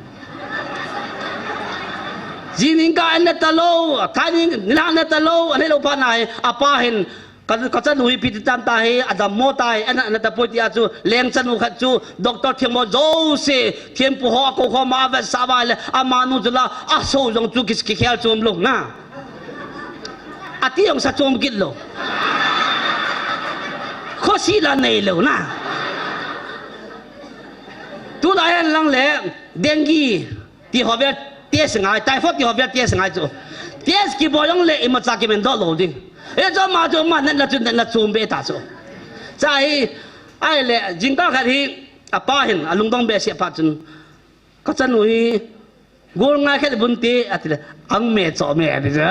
Jing ning kah an ne talou, thai ning, nilhah an ne talou, anei lou phat na hi, apa hin Ka, kachanu hi ipi ti tam ta hi, adammo tai, ana, ana tapoi ti a chu, leng chanu khat chu, doctor themmo jouse, thempu ho akou khom a avetsah uva le, amanu chu la, aso jong chu ki, kikhel chom lou na. Ati jong sa chom kit lou. Khosi la nei lou na. Tulai hen lang le, dengue. Ti ho vel test ngai, typhoid ti ho vel test ngai chu. Test kibol jong le imacha kimen doh lou ding. Hichu ama chu ama natna chu natna chom be ta chu. Cha hi, ahile, jingkah khat hi, apa hin, alungdong behseh phat chun. Kachanu hi, gol ngai khat bun te, ati le, ang me cho me, ati chu.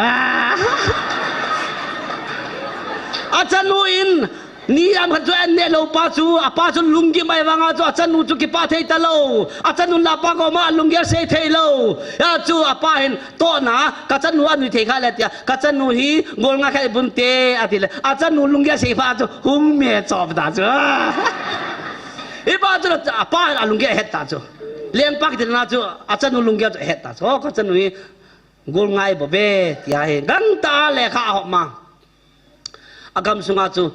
Achanu in, Ni jam khat chu an neh lou pa chu, apa chu lunggim ahi vang a chu, achanu chu kipah thei talou. Achanu la apa koma lunggel sei thei lou. Hia chu apa hin tohna, kachanu anui thei kha le tia, kachanu hi gol ngai khat bun te, ati le. Achanu lunggel sei phat chu, hung me chop ta chu. Hipa chu apa alunggel ahet ta chu. Lengpa kiti na chu achanu lunggel chu ahet ta chu. O, kachanu hi gol ngai bou ve, tia hi gangtah a lekha ahop ma. Agam sunga chu,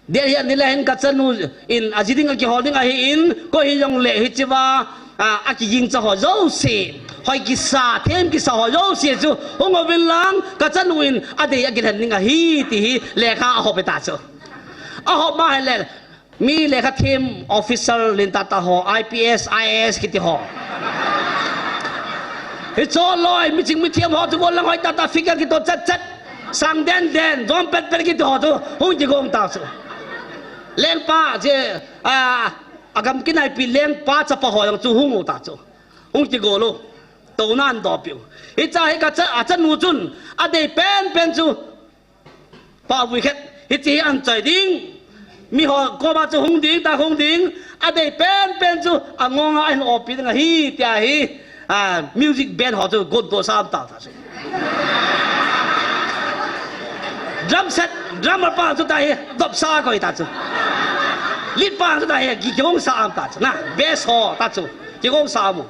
Delhi a nile hin kachanu in aji ding akihol ding ahin, koi hijongle hichea, a, akigingcha ho jouse, hoi kisa, them kisa ho jouse chu hung uvin lang, kachanu in adei akilhen ding ahi, ti hi lekha ahop ta chu. Ahop ma hile, mi lekha them officer lentah tah ho, I P S, I A S kiti ho. Hicho loi, miching mithem ho chu gol lang hoi tah tah, figure kitoh chet chet. Sang den den, jom pet pet kiti ho chu hung kigong ta chu. Lengpa chu, a, agam kinaipi lengpa chapa ho jong chu hung u ta chu. Hung kigol u. Touna ahin dopiu. Hichea hi kacha, achanu chun adei pen pen chu, Pahvui khat, hiche hi ahin choi ding. Miho koma chu hung ding, ta hung ding. Adei pen pen chu angonga ahin opi ding ahi, tia hi, a, music band ho chu gontohsa aum ta ta chu. Drum set, drummer pa chu ta hi dopsa akoi ta chu. Lead pa chu ta hi ki, kigongsa aum ta chu. Na, bass ho ta chu kigongsa aum u.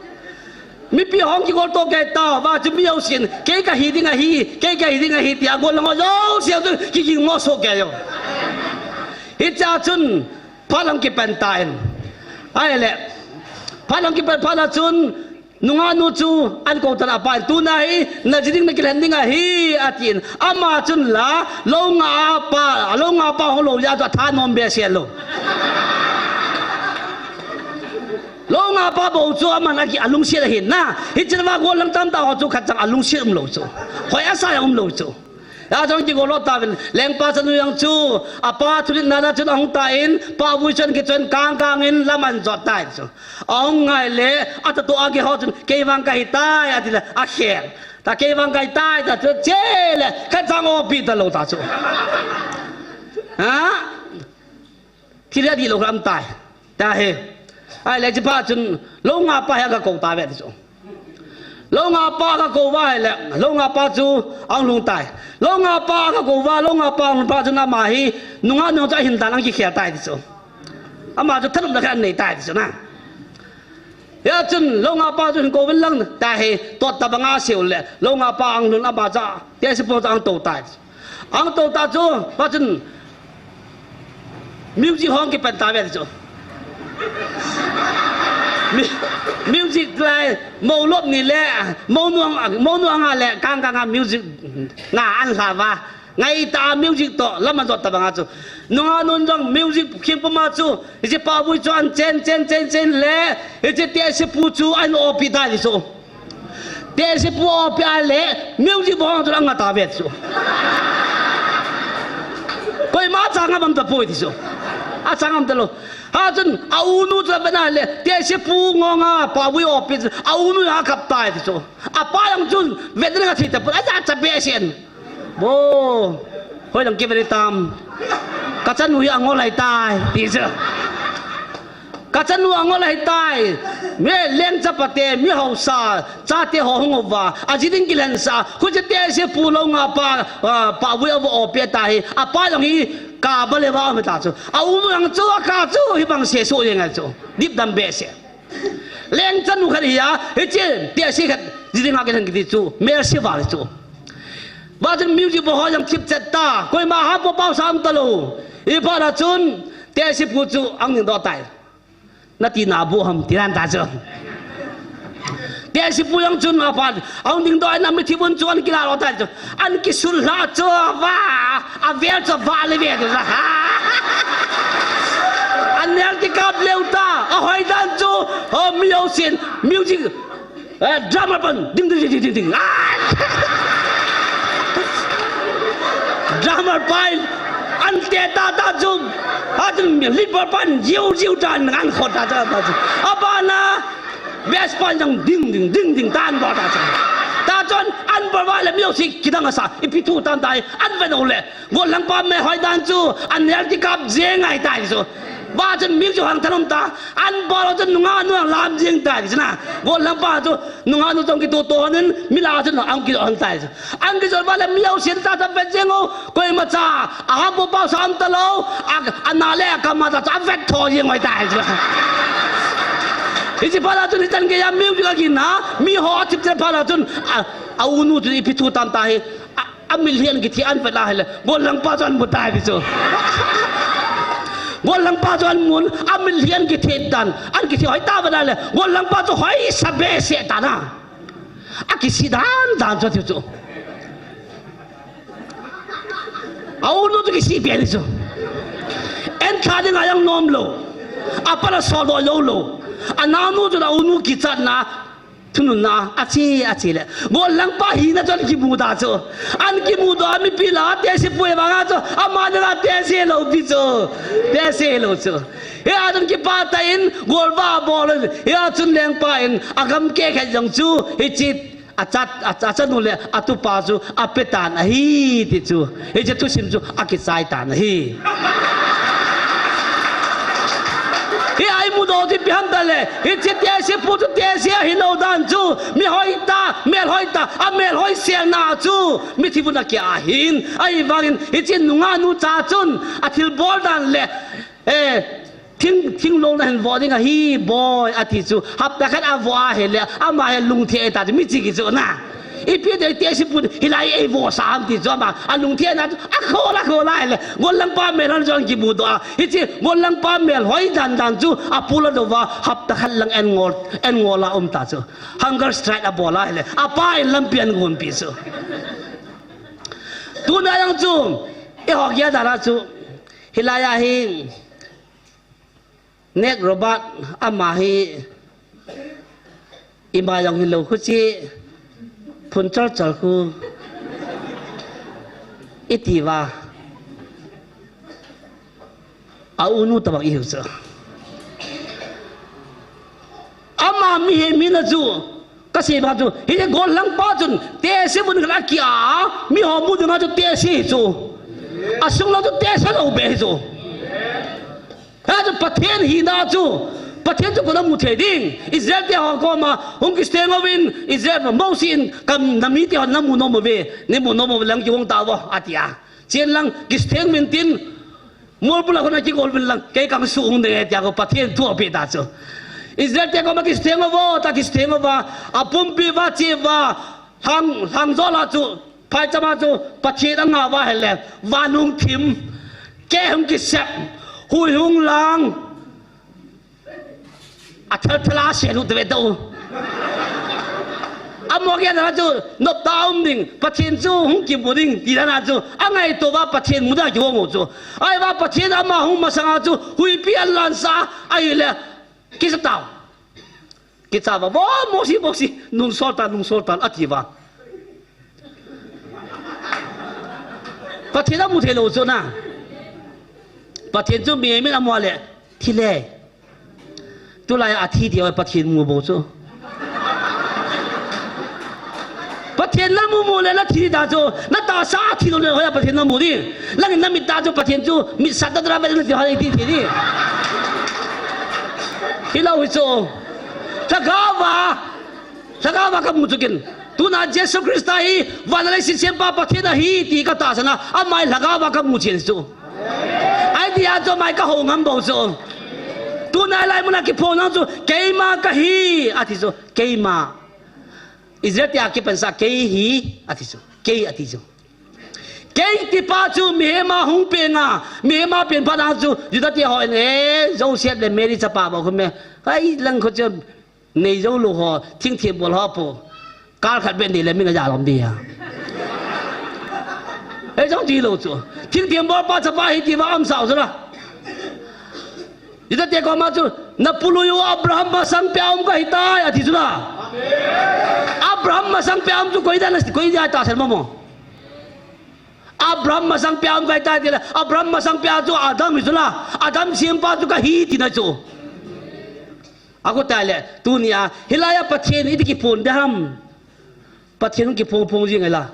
Mipi hung kigol toh kei tauva chu mi jousen, kei kahi ding ahi, kei kahi ding ahi, tia gol lang ho jouse chu kiging mo soh kei u. Hichea chun phat lang kipan tan. Ahile, phat lang kipan phat a chun, nungahnu chu ahin kou tan, apan, tuna hi naji ding nakilhen ding ahi, atin. Ama chun la, loungah a pa, loungah pa hung lou jeh a chu athanom behseh lou. Loungah pa bou chu aman aki, alungset ahin na. Hiche va gol lang tamtah ho chu khatcha alungset umlou chu. Hoi asa jong umlou chu. Hijeh chun kigol lou tauvin, lengpa chanu jong chu, apa thulhitna na chun ahung tan, Pahvui chun kichon kang kang in lam ahin jot tai chu. Ahung ngai le, atatoh a kihou chun, kei vang kahi tai, ati le, akhel. Ta kei vang kahi tai, ta chu, che le, khatcha opi talou ta chu. Ha? Thil adih lou khat aum tai. Tahi. Ahile hiche phat chun, loungah pa hi aga kou tauve ti chu. Loungah pa aga kou uva ahile, loungah pa chu ahung lhung tai. Loungah pa aga kou uva, loungah pa ahung lhun phat chun ama hi, nungahnu chu ahin dan ahin kikhel tai ti chu. Ama chu thanopna khat ahin nei tai ti chu na. Hijeh chun, loungah pa chu hin kou uvin lang, tahi, tot tabanga asei u le, loungah pa ahung lhun, ama chu, tehsepu chu ahung tou tai. Ahung tou ta chu, pa chun, music hung kipan tauve ti chu. Mi-, music lai, mou lop ni le, mounu, mounu anga le, kang kang a music nga ahin lha uva. Ngaitah a music toh, lam ahin jot tabanga chu. Nungah nun jong music khing puma chu, hiche Pahvui chu ahin chen, chen, chen, chen le, hiche tehsepu chu ahin opi tai ti chu. Tehsepu opi a le, music bohang chu anga tauve ti chu. Koima achang ngam tapoi ti chu. Achang ngam talou. Hijeh chun, aunu chu avet na le, tehsepu ngonga, Pahvui opi, aunu akap tai ti chu. Apa jong chun, vet ding athei tapon, ajacha behseh in. Bo, hoilang kivet tam. Kachanu hi angol ahitai, ti chu. Kachanu angol ahitai. Mi lengchapa te, mi haosa, chate ho hung uva, aji ding kilhensah, khuche tehsepu loungah pa, ah, Pahvui ava opi tai hi, apa jong hi, kaba le va um ta chu. Aunu jong chu, aka chu, hibang sesoh jeng a chu. Dipdam behseh. Lengchanu khat hi a, hiche, tehse khat, ji dinga kilhen kiti chu, melse val chu. Hijeh chun music bohang jong thip chet ta, koima hampou pau sam talou. Hiphat a chun, tehsepu chu ahung dingdoh tai. Nati naboh ham, ti nan ta chu. Tehsepu jong chun aphat, ahung dingdoh in amithi bun chu ahin kilah lou tai chu. Ahin kisul lha chu va, avel chu va le ve chu. Anel kikap leu ta, ahoi dan chu, ho mi jousen, music, eh, drummer pan, ding, ding, ding, ding, ding. Ah! Drummer pan, ahin te ta ta chu, achun lead pan, jiu, jiu ta, ahin khot ta ta ta chu. Abana, bass pan jong ding, ding, ding, ding, tan ba ta chu. Ta Chun an bol uva le mi jouse kidang asa, ipi thu tam tai, an vet uleh gollhangpa melhoi dan chu an nel kikap jeng ahitai chu. Vachun mi chu hangtah um ta, an bol chun nungah nu alam jeng tai chu na. Gollhangpa chu nungah nu chun kitoh toh in mi lah a chun ahung kijot tai chu. Ahung kijot uva le mi jouse tah tah vet jeng u, koimacha ahahsa pao sa um talou, a, ana le akam a tah chu avet tho jeng u ahitai chu. Hiche phat a chun hichan geiya mi chu kagin a, miho athip chet phat a chun, a, a unu chu ipi thu tam tai, a, amilhi an kithe an vet a ahile, gollhangpa chu an mu tai ti chu. Gollhangpa chu an mun, amilhi an kithe tan, an kithe hoi ta vet a ahile, gollhangpa chu hoisa behseh tan a. Akisih dan dan chu tiu chu. A unu chu kisih pen chu. Entha dinga jong nom lou. Apan asol doh jou lou. Anaonu chun a unu kichatna, thununna, ache, ache le. Gollhangpa hina chu an kimu ta chu. An kimu doh a mipi lah a tehse poi vang a chu. Ama dinga tehse lou pi chu. Tehse lou chu. Hia chun kipah tah in golvah abol in. Hia chun lengpa in agam keh khat jong chu. Hiche Acha, a, achanu le atupa chu ape tan ahi ti chu. Hiche thusim chu akichai tan ahi. Hia imu doh chu ipi ham tile, hiche tehse pu chu tehse ahilou dan chu, mi hoitah, melhoi tah, amelhoi selna chu, mithi vun akia ahin, ahivangin, hiche nungah nu cha chun, athilbol dan le, eh, Thing, thing lou nahin voh ding ahi, boi, ati chu. Hapta khat avoh ahile, ama hi lungthim ta chu, michi kichu na. Ipi ti tehse pu hilai eivoh sa ham ti chu ama, alungthim na chu, akhol, akhol ahile. Gollhangpa melhoi chu akimu doh a. Hiche, gollhangpa melhoi dan dan chu, apul adou va, hapta khat lang en ngol, en ngol a um ta chu. Hunger strike abol ahile, apa in lampi ahin gonpi chu. Tuna jong chu, eiho geiya dan a chu, hilai a hi, Neg Robert ama hi ima jong hilou khu chi phun chal chal khu iti uva a unu tabang ihiu chu. Ama mihem hina chu kasei bang chu, hiche gollhangpa chun tehse vun khat akia, miho mu dinga chu tehse hi chu. Asung lang chu tehse lou beh hi chu. Hia chu Pathen hina chu, Pathen chu koi in amu thei ding. Israel te ho koma hung kiseng uvin, Israel Mosi in kam namite ho namu nom uve, namu nom uve lang kihong tauvo, atia. Chen lang kiseng uvin tin, Molbul a kona kigol uvin lang, kei kang suh ung ding e tia ko Pathen thu apeh ta chu. Israel te koma kiseng uvo, ta kiseng uva, apumpi uva, che uva, lhang, lhang jol a chu, phaicham a chu, Pathen angah uva ahile, van hung thim, keh hung kisep, hui hung lang, Athal thal a selut ve tau. Amaho geiya chu noptah a um ding, Pathen chu hung kimu ding, ti dan a chu angaito uva Pathen muda kihong u chu. Ahivang Pathen ama hung masanga chu huipi ahin lansah a, ahile kisa tau. Kicha uva, vo, Mosi, Mosi, nungsol tan, nungsol tan, ati uva. Pathen amu thei lou chu na. Pathen chu mihem in amu le, thi le. Tulai a thi ti ho Pathen mu bou chu. Pathen namu mu le nathi ta chu, natahsa athi lou le hoiya Pathen namu ding. Nangin namit a chu Pathen chu mit sat ta dra ba nati ho ti thi ding. Hilou hi chu. Lhagao va, lhagao va kamu chu ken. Tuna Jesu Christa hi van le leiset sempa Pathen ahi ti katahsan a, ama hi lhagao va kamu chen chu. Ahi tia chu ama hi kahou ngam bou chu. Tuna hilai muna kiphong nang chu, keima kahi, ati chu, keima. Israel te a kipansa, kei hi, ati chu, kei ati chu. Kei tipa chu mihem a hung peng a, mihem a peng phat nang chu, Juda te ho in, eh, Joseph le Mary chapa bou khu me. Kai lang khu chu, Nei jou lou ho, thingthim bol ho pu. Kal khat beh nei le min aja lom dia. Ei jong ti lou chu. Thingthim bol pa chapa hi ti va am sao chu la. Juda te koma chu, na pului u Abraham masang peh a um kahi tai, ati chu la. Abraham masang peh a um chu koi dan, koi dia tahsan mo mo. Abraham masang peh a um kahi tai ti le, Abraham masang peh a chu Adam hi chu la. Adam sempa chu kahi tina chu. Ago tai le, tunia, hilai a Pathen iti kiphong ding ham. Pathen kiphong phong jing ngai la.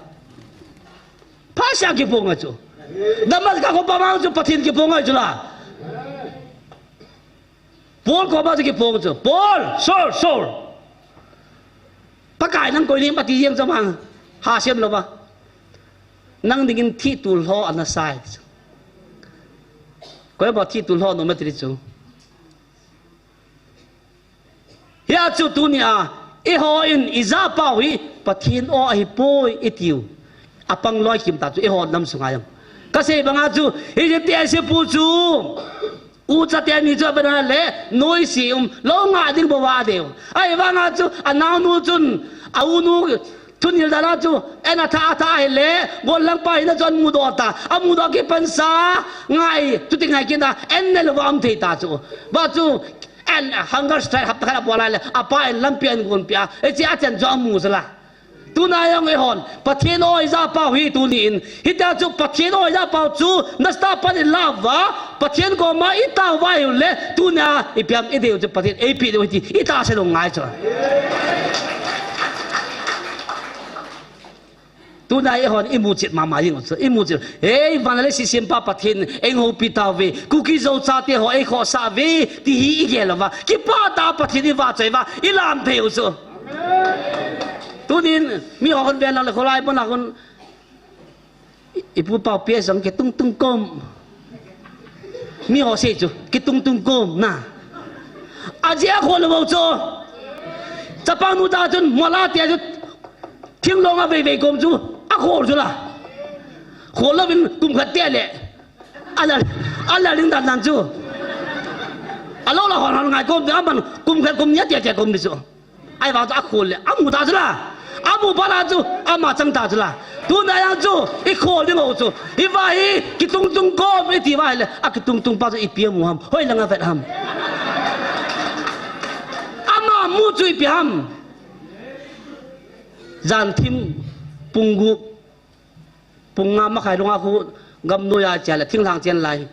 Phasia kiphong ngai chu. Damascus kho pa mang chu Pathen kiphong ngai chu la. Paul koma chu kiphong chu. Paul, Saul, Saul. Pakai nang koi lim ati jeng chu mang. Hasem lou va. Nang dingin thi tul ho ana sai chu. Koi ba thi tul ho nom ati chu. Hia chu tunia, eihon ijapau hi Pathen o ahipoi itiu. Apang loi kim ta chu eihon nam sunga jong. Kasei banga chu, hiche tese pu chu. Ucha teni chu avet le, noise um, lou nga ding bou va deu. Ahivanga chu, anaonu chun, aunu, Thunil dana chu, en atha, atha ahile, gollang pa hina chu amudoh ta. Amudoh kipansa, ngai, chuti ngai kit na, en ne lou va um thei ta chu. Va chu, en hunger strike hapta khat abol a le, apa en lampi ahin gonpeh a. Hiche a chen chu amu sala. Tuna jong eihon, Pathen o ijapau hi tuni in. Hitia chu Pathen o ijapau chu, nasa tah a pan ilah uva, Pathen koma itao uva ahile, tunia ipi ham idei u chu Pathen eipeh diu hiti, itahsan u ngai chu. Tuna eihon imuchet mama jing u chu, imuchet. Hei, van le lei sempa Pathen, eihoupi tauve, Kuki Zo chate ho eikhohsah uve, ti hi igel uva. Kipah tah a Pathen ivahchoi uva, ilam thei u chu. Tunin, miho hon ven lang le kholai pon a kon, I, ipu pau pia sang kitung tung kom. Miho sei chu, kitung tung kom na. Ajeh a khol lou chu. Chapang nu ta chun, mola tia chu, thinglhang a vei vei kom chu, akhol chu la. Khol louvin kum khat tia le. Ala, ala ling dan dan chu. Alou la hon hon ngai kom, aman kum khat kum ni a tia tia kom ni chu. Ahivang chu akhol le, amu ta chu la. Amu phat a chu, ama chang ta chu la. Tuna jong chu, ikhol ding u chu. Hiva hi, kitung tung kom, iti uva ahile, akitung tung pa chu ipi amu ham. Hoilang avet ham. Ama mu chu ipi ham. Jan thim, pung gup, pung nga makhai langa khu gamnoi a che a le, thinglhang chen lai.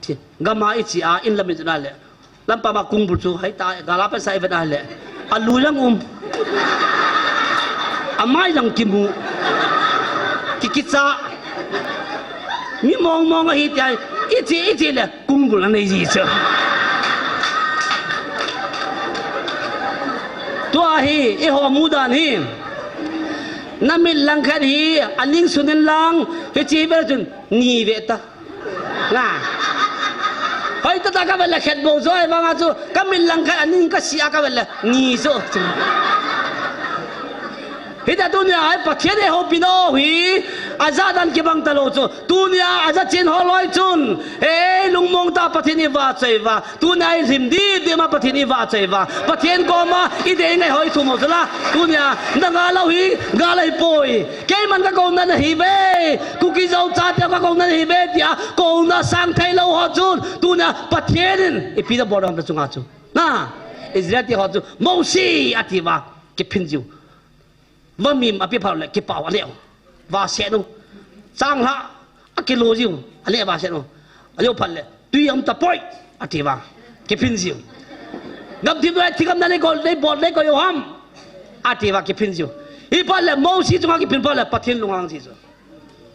Thi-, gam a iche a, in lam iche na le. Lampa ma kung bul chu, hai ta, gal a pansa ivet a le. Alu jong um. Amai jong kimu. Ki, kicha. Mi mong mong ahi tia, iche, iche le. Kung bul anei ji chu. Tua hi, eiho mu dan hi. Na mit langkhat hi, aning sun in lang, hiche vel chun, ni ve ta. Na. Hoi ta ta ka vet le khat bou jo, ahivanga chu, ka mit langkhat aning ka si a ka vet le, ni jo. Hitia tunia hi Pathen eihoupina hi, ajah dan kibang talou chu. Tunia ajachen ho loi chun, ei lungmong tah a Pathen ivahchoi uva. Tunia ilhim dip dip ma Pathen ivahchoi uva. Pathen koma idei ngai ho ithum u chu la. Tunia, na ngal lou hi, ngal ahipoi. Keiman ka kouna nahi ve. Kuki Zo chate ka kouna nahi ve tia. Kouna sang thei lou ho chun. Tunia, Pathen in ipi nabol ham na chunga chu. Na, Israel te ho chu. Mosi ati uva. Kiphin jiu. Vamim ape phat le kipah u aneh u. Vahset u. Changlhah akilo jiu. Aneh vahset u. Ajou phat le. Tui aum tapoi. Ati uva. Kiphin jiu. Gamthip noi thingam na nei kol, nei bol, nei koi u ham. Ati uva kiphin jiu. Hi phat le Mosi chunga kiphin phat le Pathen lunghang ji chu.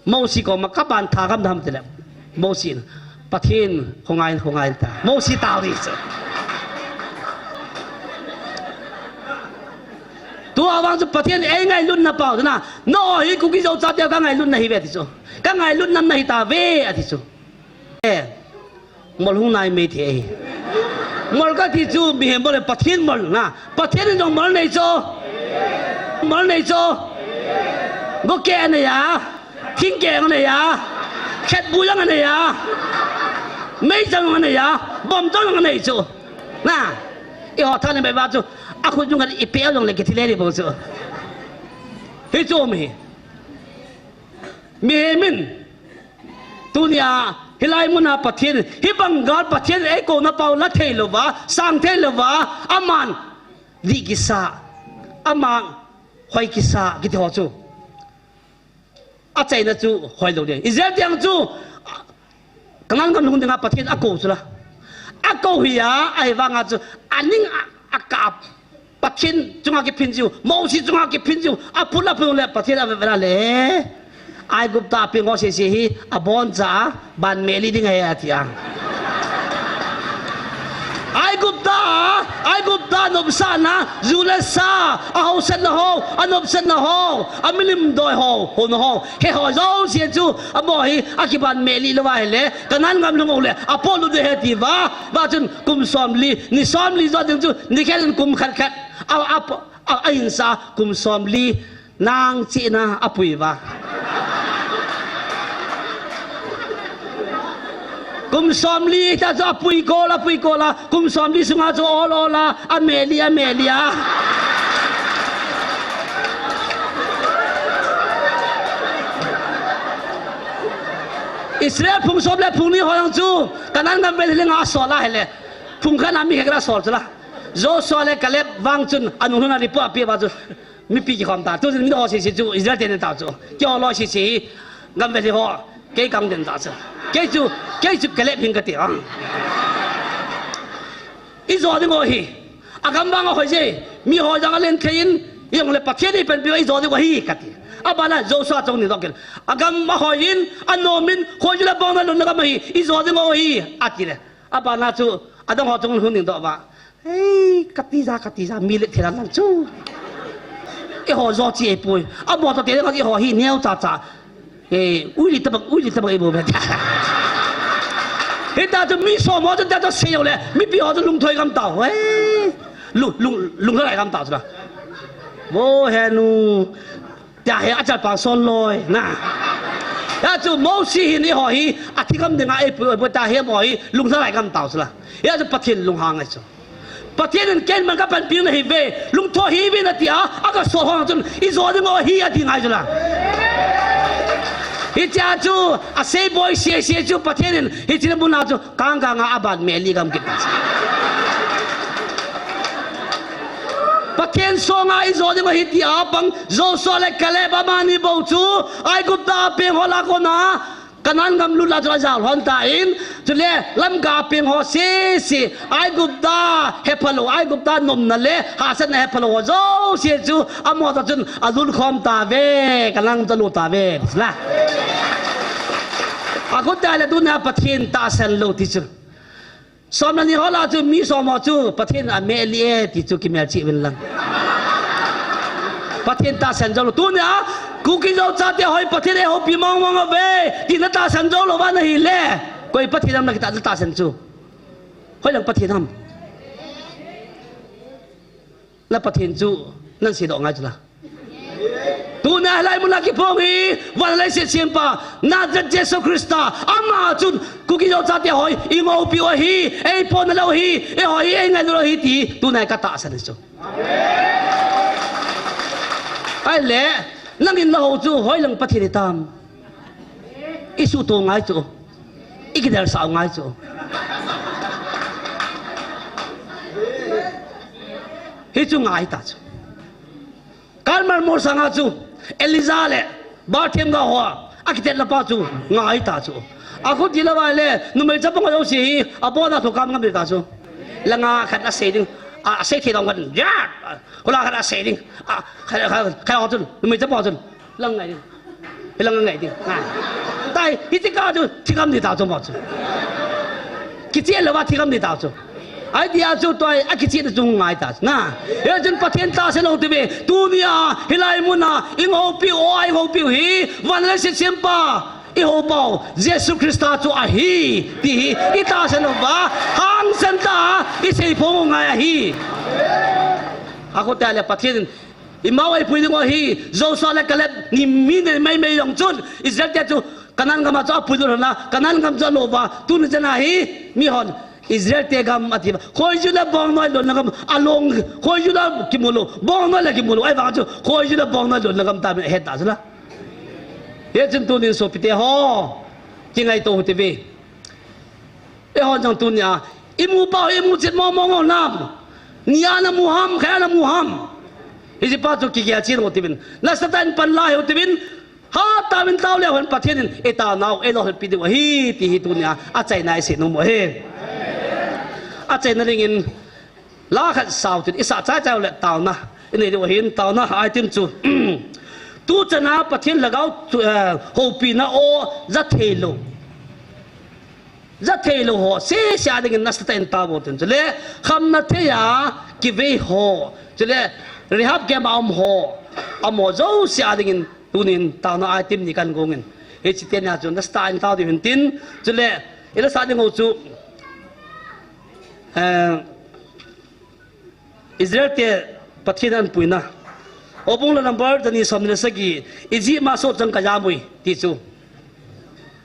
Mosi koma ka ban tha gam dam tile. Mosi in, Pathen, khongai, khongai ta. Mosi tao di chu. Tua vang chu Pathen ei ngailutna pau chu na. Nangho hi Kuki Zo chate ka ngailutna hi ve ti chu. Ka ngailutna nahi tave, ati chu. Eh. Mol hung nai mei thei. Mol kati chu mihem bol le Pathen mol na. Pathen in jong mol nei chu. Mol nei chu. Go ke anei a. Thing keng anei a. Khetbu jong anei a. Meichang jong anei a. Bomchang jong anei chu. Na. Eiho thaneina beba chu. Akhut jong kan ipi jong le kithi le ni bou chu. Hichu mi. Mihem in. Tunia, hilai muna Pathen, hibang gal Pathen eikouna pau la thei louva, sang thei louva, aman, dih kisa, aman, hoi kisa, kiti ho chu. Achaina chu, hoi lou ding. Israel te jong chu, Canaan gam lhung dinga Pathen akou chu la. Akou hi a, ahivanga chu, aning a, akap. Pathen chunga kiphin jiu, Mosi chunga kiphin jiu, apul apul le Pathen avet vet le. Aigupta peng ho sese hi, aboncha, ban meli ding ahi atia. Aigupta, Aigupta nopsahna, ju le sa, ahaosatna ho, anopsahna ho, amilim doi ho, houna ho, he ho jouse chu, amaho hi, akiban meli louva ahile, Kanan gam lhung uleh, apolut ding ahi atiuva, va chun kum somli, ni somli jo ding chu, ni khat in kum khat khat, a, a, a, ahinsa, kum somli, nang chihna apuiva. Kum somli ta chu apui kol, apui kol a, kum somli sunga chu ol ol a, ameli, ameli a. Israel phung som le phung ni ho jong chu, Kanan gam vel hilenga asol a ahile. Phung khat a mi khat asol chu la. Joshua le Caleb vang chun, anung lhun a report ape uva chu. Mipi kikhom ta, tuchun mi ho sese chu, Israel te ne ta chu. Keiho loi sese hi, gam vel hi ho, kei kang den ta chu. Kei chu, kei chu Caleb hing kati a. Ijo ding u ahi, agam vang ahoi je, mi ho jong alen thei in, ijongle Pathen in eipanpi uva ijo ding u ahi kati. Abana Joshua chong ni dok in, agam ahoi in, anom in, khoi ju le bong noi lonna gam ahi, ijo ding u ahi, ati le. Abana chu, adang ho chong lhung ning doh uva. Hei, katija, katija, mi le thei lang chu. Eiho jo chi eipoi. Amo to te le eiho hi neo cha cha. Eh, uili tabang, uili tabang eibo be. Hita chu mi som ho chu ta chu sei u le. Mipi ho chu lungthoi gam tau. Hei. Lung, lung, lung lai gam tau chu la. Vo he nu. Tia hi achal pa son loi na. Hia chu Mosi hin eiho hi athi gam dinga eipui, eipui ta hi amaho hi lunglhai gam tau chu la. Hia chu Pathen lunghang ahi chu. Pathen in ken man kapanpi nahi uve, lungtho hih uvin atia, aga sol hon chun ijo ding u ahi ati ngai chu la. Hichea chu asei boi sese chu Pathen in hiche mun a chu Kang kang a aban meli gam kit. Pathen songa ijo ding u ahi tia pang Joshua le Caleb amani bou chu Aigupta peng ho lah a kona Canaan gam lut lah a chu ajao lhon tan, chule Lamka peng ho sese Aigupta hephalou, Aigupta nomna le hahsatna hephalou ho jouse chu amaho toh chun alut khom tauve, Canaan gam chu alut tauve. Akhut tah le tunia Pathen tahsan lou ti chu. Som le ni ho lah a chu mi som ho chu Pathen in ameli e ti chu kimelchih uvin lang. Pathen tahsan jou lou. Tunia Kuki Zo chate ho hi Pathen in eihoupi mong mong uve ti natahsan jou lou uva nahi le, koi Pathen ham nakitah, natahsan chu? Hoilang Pathen ham? Na Pathen chu naseidoh ngai chu la. Tunia hilai mun a kiphong hi, van leiset sempa, Nazareth Jesu Christa, ama chun Kuki Zo chate ho hi eihoupi u ahi, eipohna lou ahi, eiho hi eingailutna lou ahi ti tunia katahsan ahi chu. Ahile, nangin nahou chu hoilang Pathen hitam? Isuhto ngai chu. Ikidelsah ngai chu. Hichu ngai ta chu. Karmel mol sanga chu Elijah le Baal them gah ho akitetna pa chu ngai ta chu. Akhut tile vale numei chapang jouse hi abona thokam ngam ta chu. Langa khat asei ding, a, asei thei dong khat, ya, hola khat asei ding, a, khat, khat, khat ho chun, numei chapang ho chun. Lang ngai ding. Hilang ngai ding. Ngai. Tai, hiche kah chu, thigam ding tau chu mo chu. Kicheh louva thigam ding tau chu. Ahi tia chu tua, akichehna chu ngai ta chu. Na. Hichun Pathen tahsan lou ti ve. Tunia, hilai muna, eihoupiu, eihoupiu hi, van leiset sempa, eihoupau, Jesu Christa chu ahi, ti hi, itahsan louva, hangsan tah a, iseiphong u ngai ahi. Akhut tah le Pathen in Emau eipui ding u ahi, Joshua le Caleb ni mi nei mai mai jong chun, Israel te chu Canaan gam a chu apuilut lhon a, Canaan gam chu alouva, tuni chan a hi, mi hon, Israel te gam ati uva, khoiju le bongnoi lonna gam, along, khoiju le kimu lou, bongnoi le kimu lou, ahivang chu, khoiju le bongnoi lonna gam tia ahet ta chu la. Hichun tunin sopite ho, kingaito u hite ve. Eihon jong tunia, imu pau, imu chet mong mong u nam. Nia namu ham, khat a namu ham. Hiche pa chu kigel chen u hite uvin. Nasatah in panla hih u hite uvin. Hatah in tao leu hen Pathen in eitaonau, eilolhinpi diu ahi, ti hi tunia, achaina isei nom u ahi. Achaina dingin, La khat sao tin, i sa chai chai le taona. I nei diu ahin taona item chu. Tu chana Pathen lhagao chu, eh, houpina o ja thei lou. Ja thei lou ho, sese a dingin nasatah in tao vo tin. Chule, khamna thei a kivei ho. Chule, rehab camp a um ho. Amaho jouse a dingin tunin taona item ni kan gongin. Hiche teni a chu nasatah in tao diu hin tin. Chule, i la sa ding ho chu, eh, Israel te Pathen an puina. Houbung la number jani som ni le sagi, Egypt ma soh chang ka jamui, ti chu.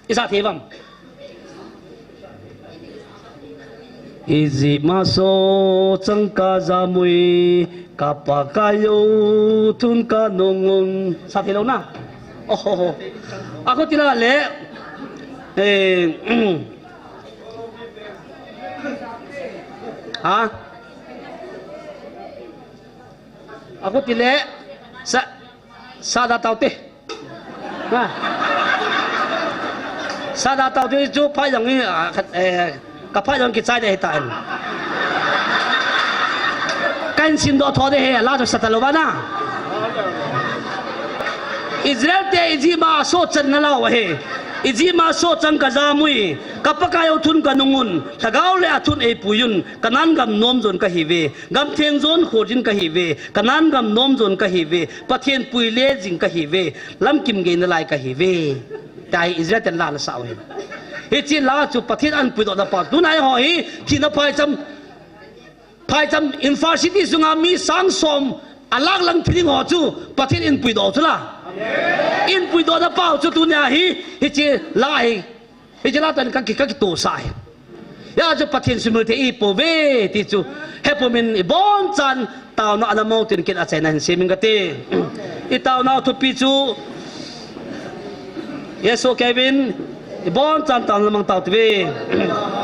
I sa thei uvam? Egypt ma soh chang ka jamui, ka Pakai jou thun ka nung un. Sa thei lou na? Oho. Akhu tila le. Eh, ha? Akhu tile, sa, sa da tau te. Ha? Sa da tau te chu pha jong i, ah, khat, eh, ka pha jong kichai de hi ta en. Kan sin do tho de he, la to sa ta lo ba na. Israel te Egypt ma soh chan na lau he. Egypt ma soh chang ka jamui, ka Pakai jou thun ka nung un, lhagao le a thun ei pui un, Canaan gam nom jon ka hiuve. Gam theng jon khojin ka hiuve, Canaan gam nom jon ka hiuve, Pathen pui le jing ka hiuve, lamkim gei nalai ka hiuve. Tia hi Israel ten la ana sa u hi. Hiche la chu Pathen an puidoh na pa. Tuna eiho hi, thina phaicham, phaicham Imphal city sunga mi sang som a lak lang thi ding ho chu Pathen in puidoh chu la. In puidoh na pa chu tunia hi, hiche la hi. Hiche la tah in ka ki, ka kitohsah e. Hijeh chun Pathen sumil thei i pouve ti chu. Hepumin i bonchan taona ana mong tin kin achaina hin semin kate. I taonau thupi chu. Jesu Kevin, i bonchan taona mang tau tive.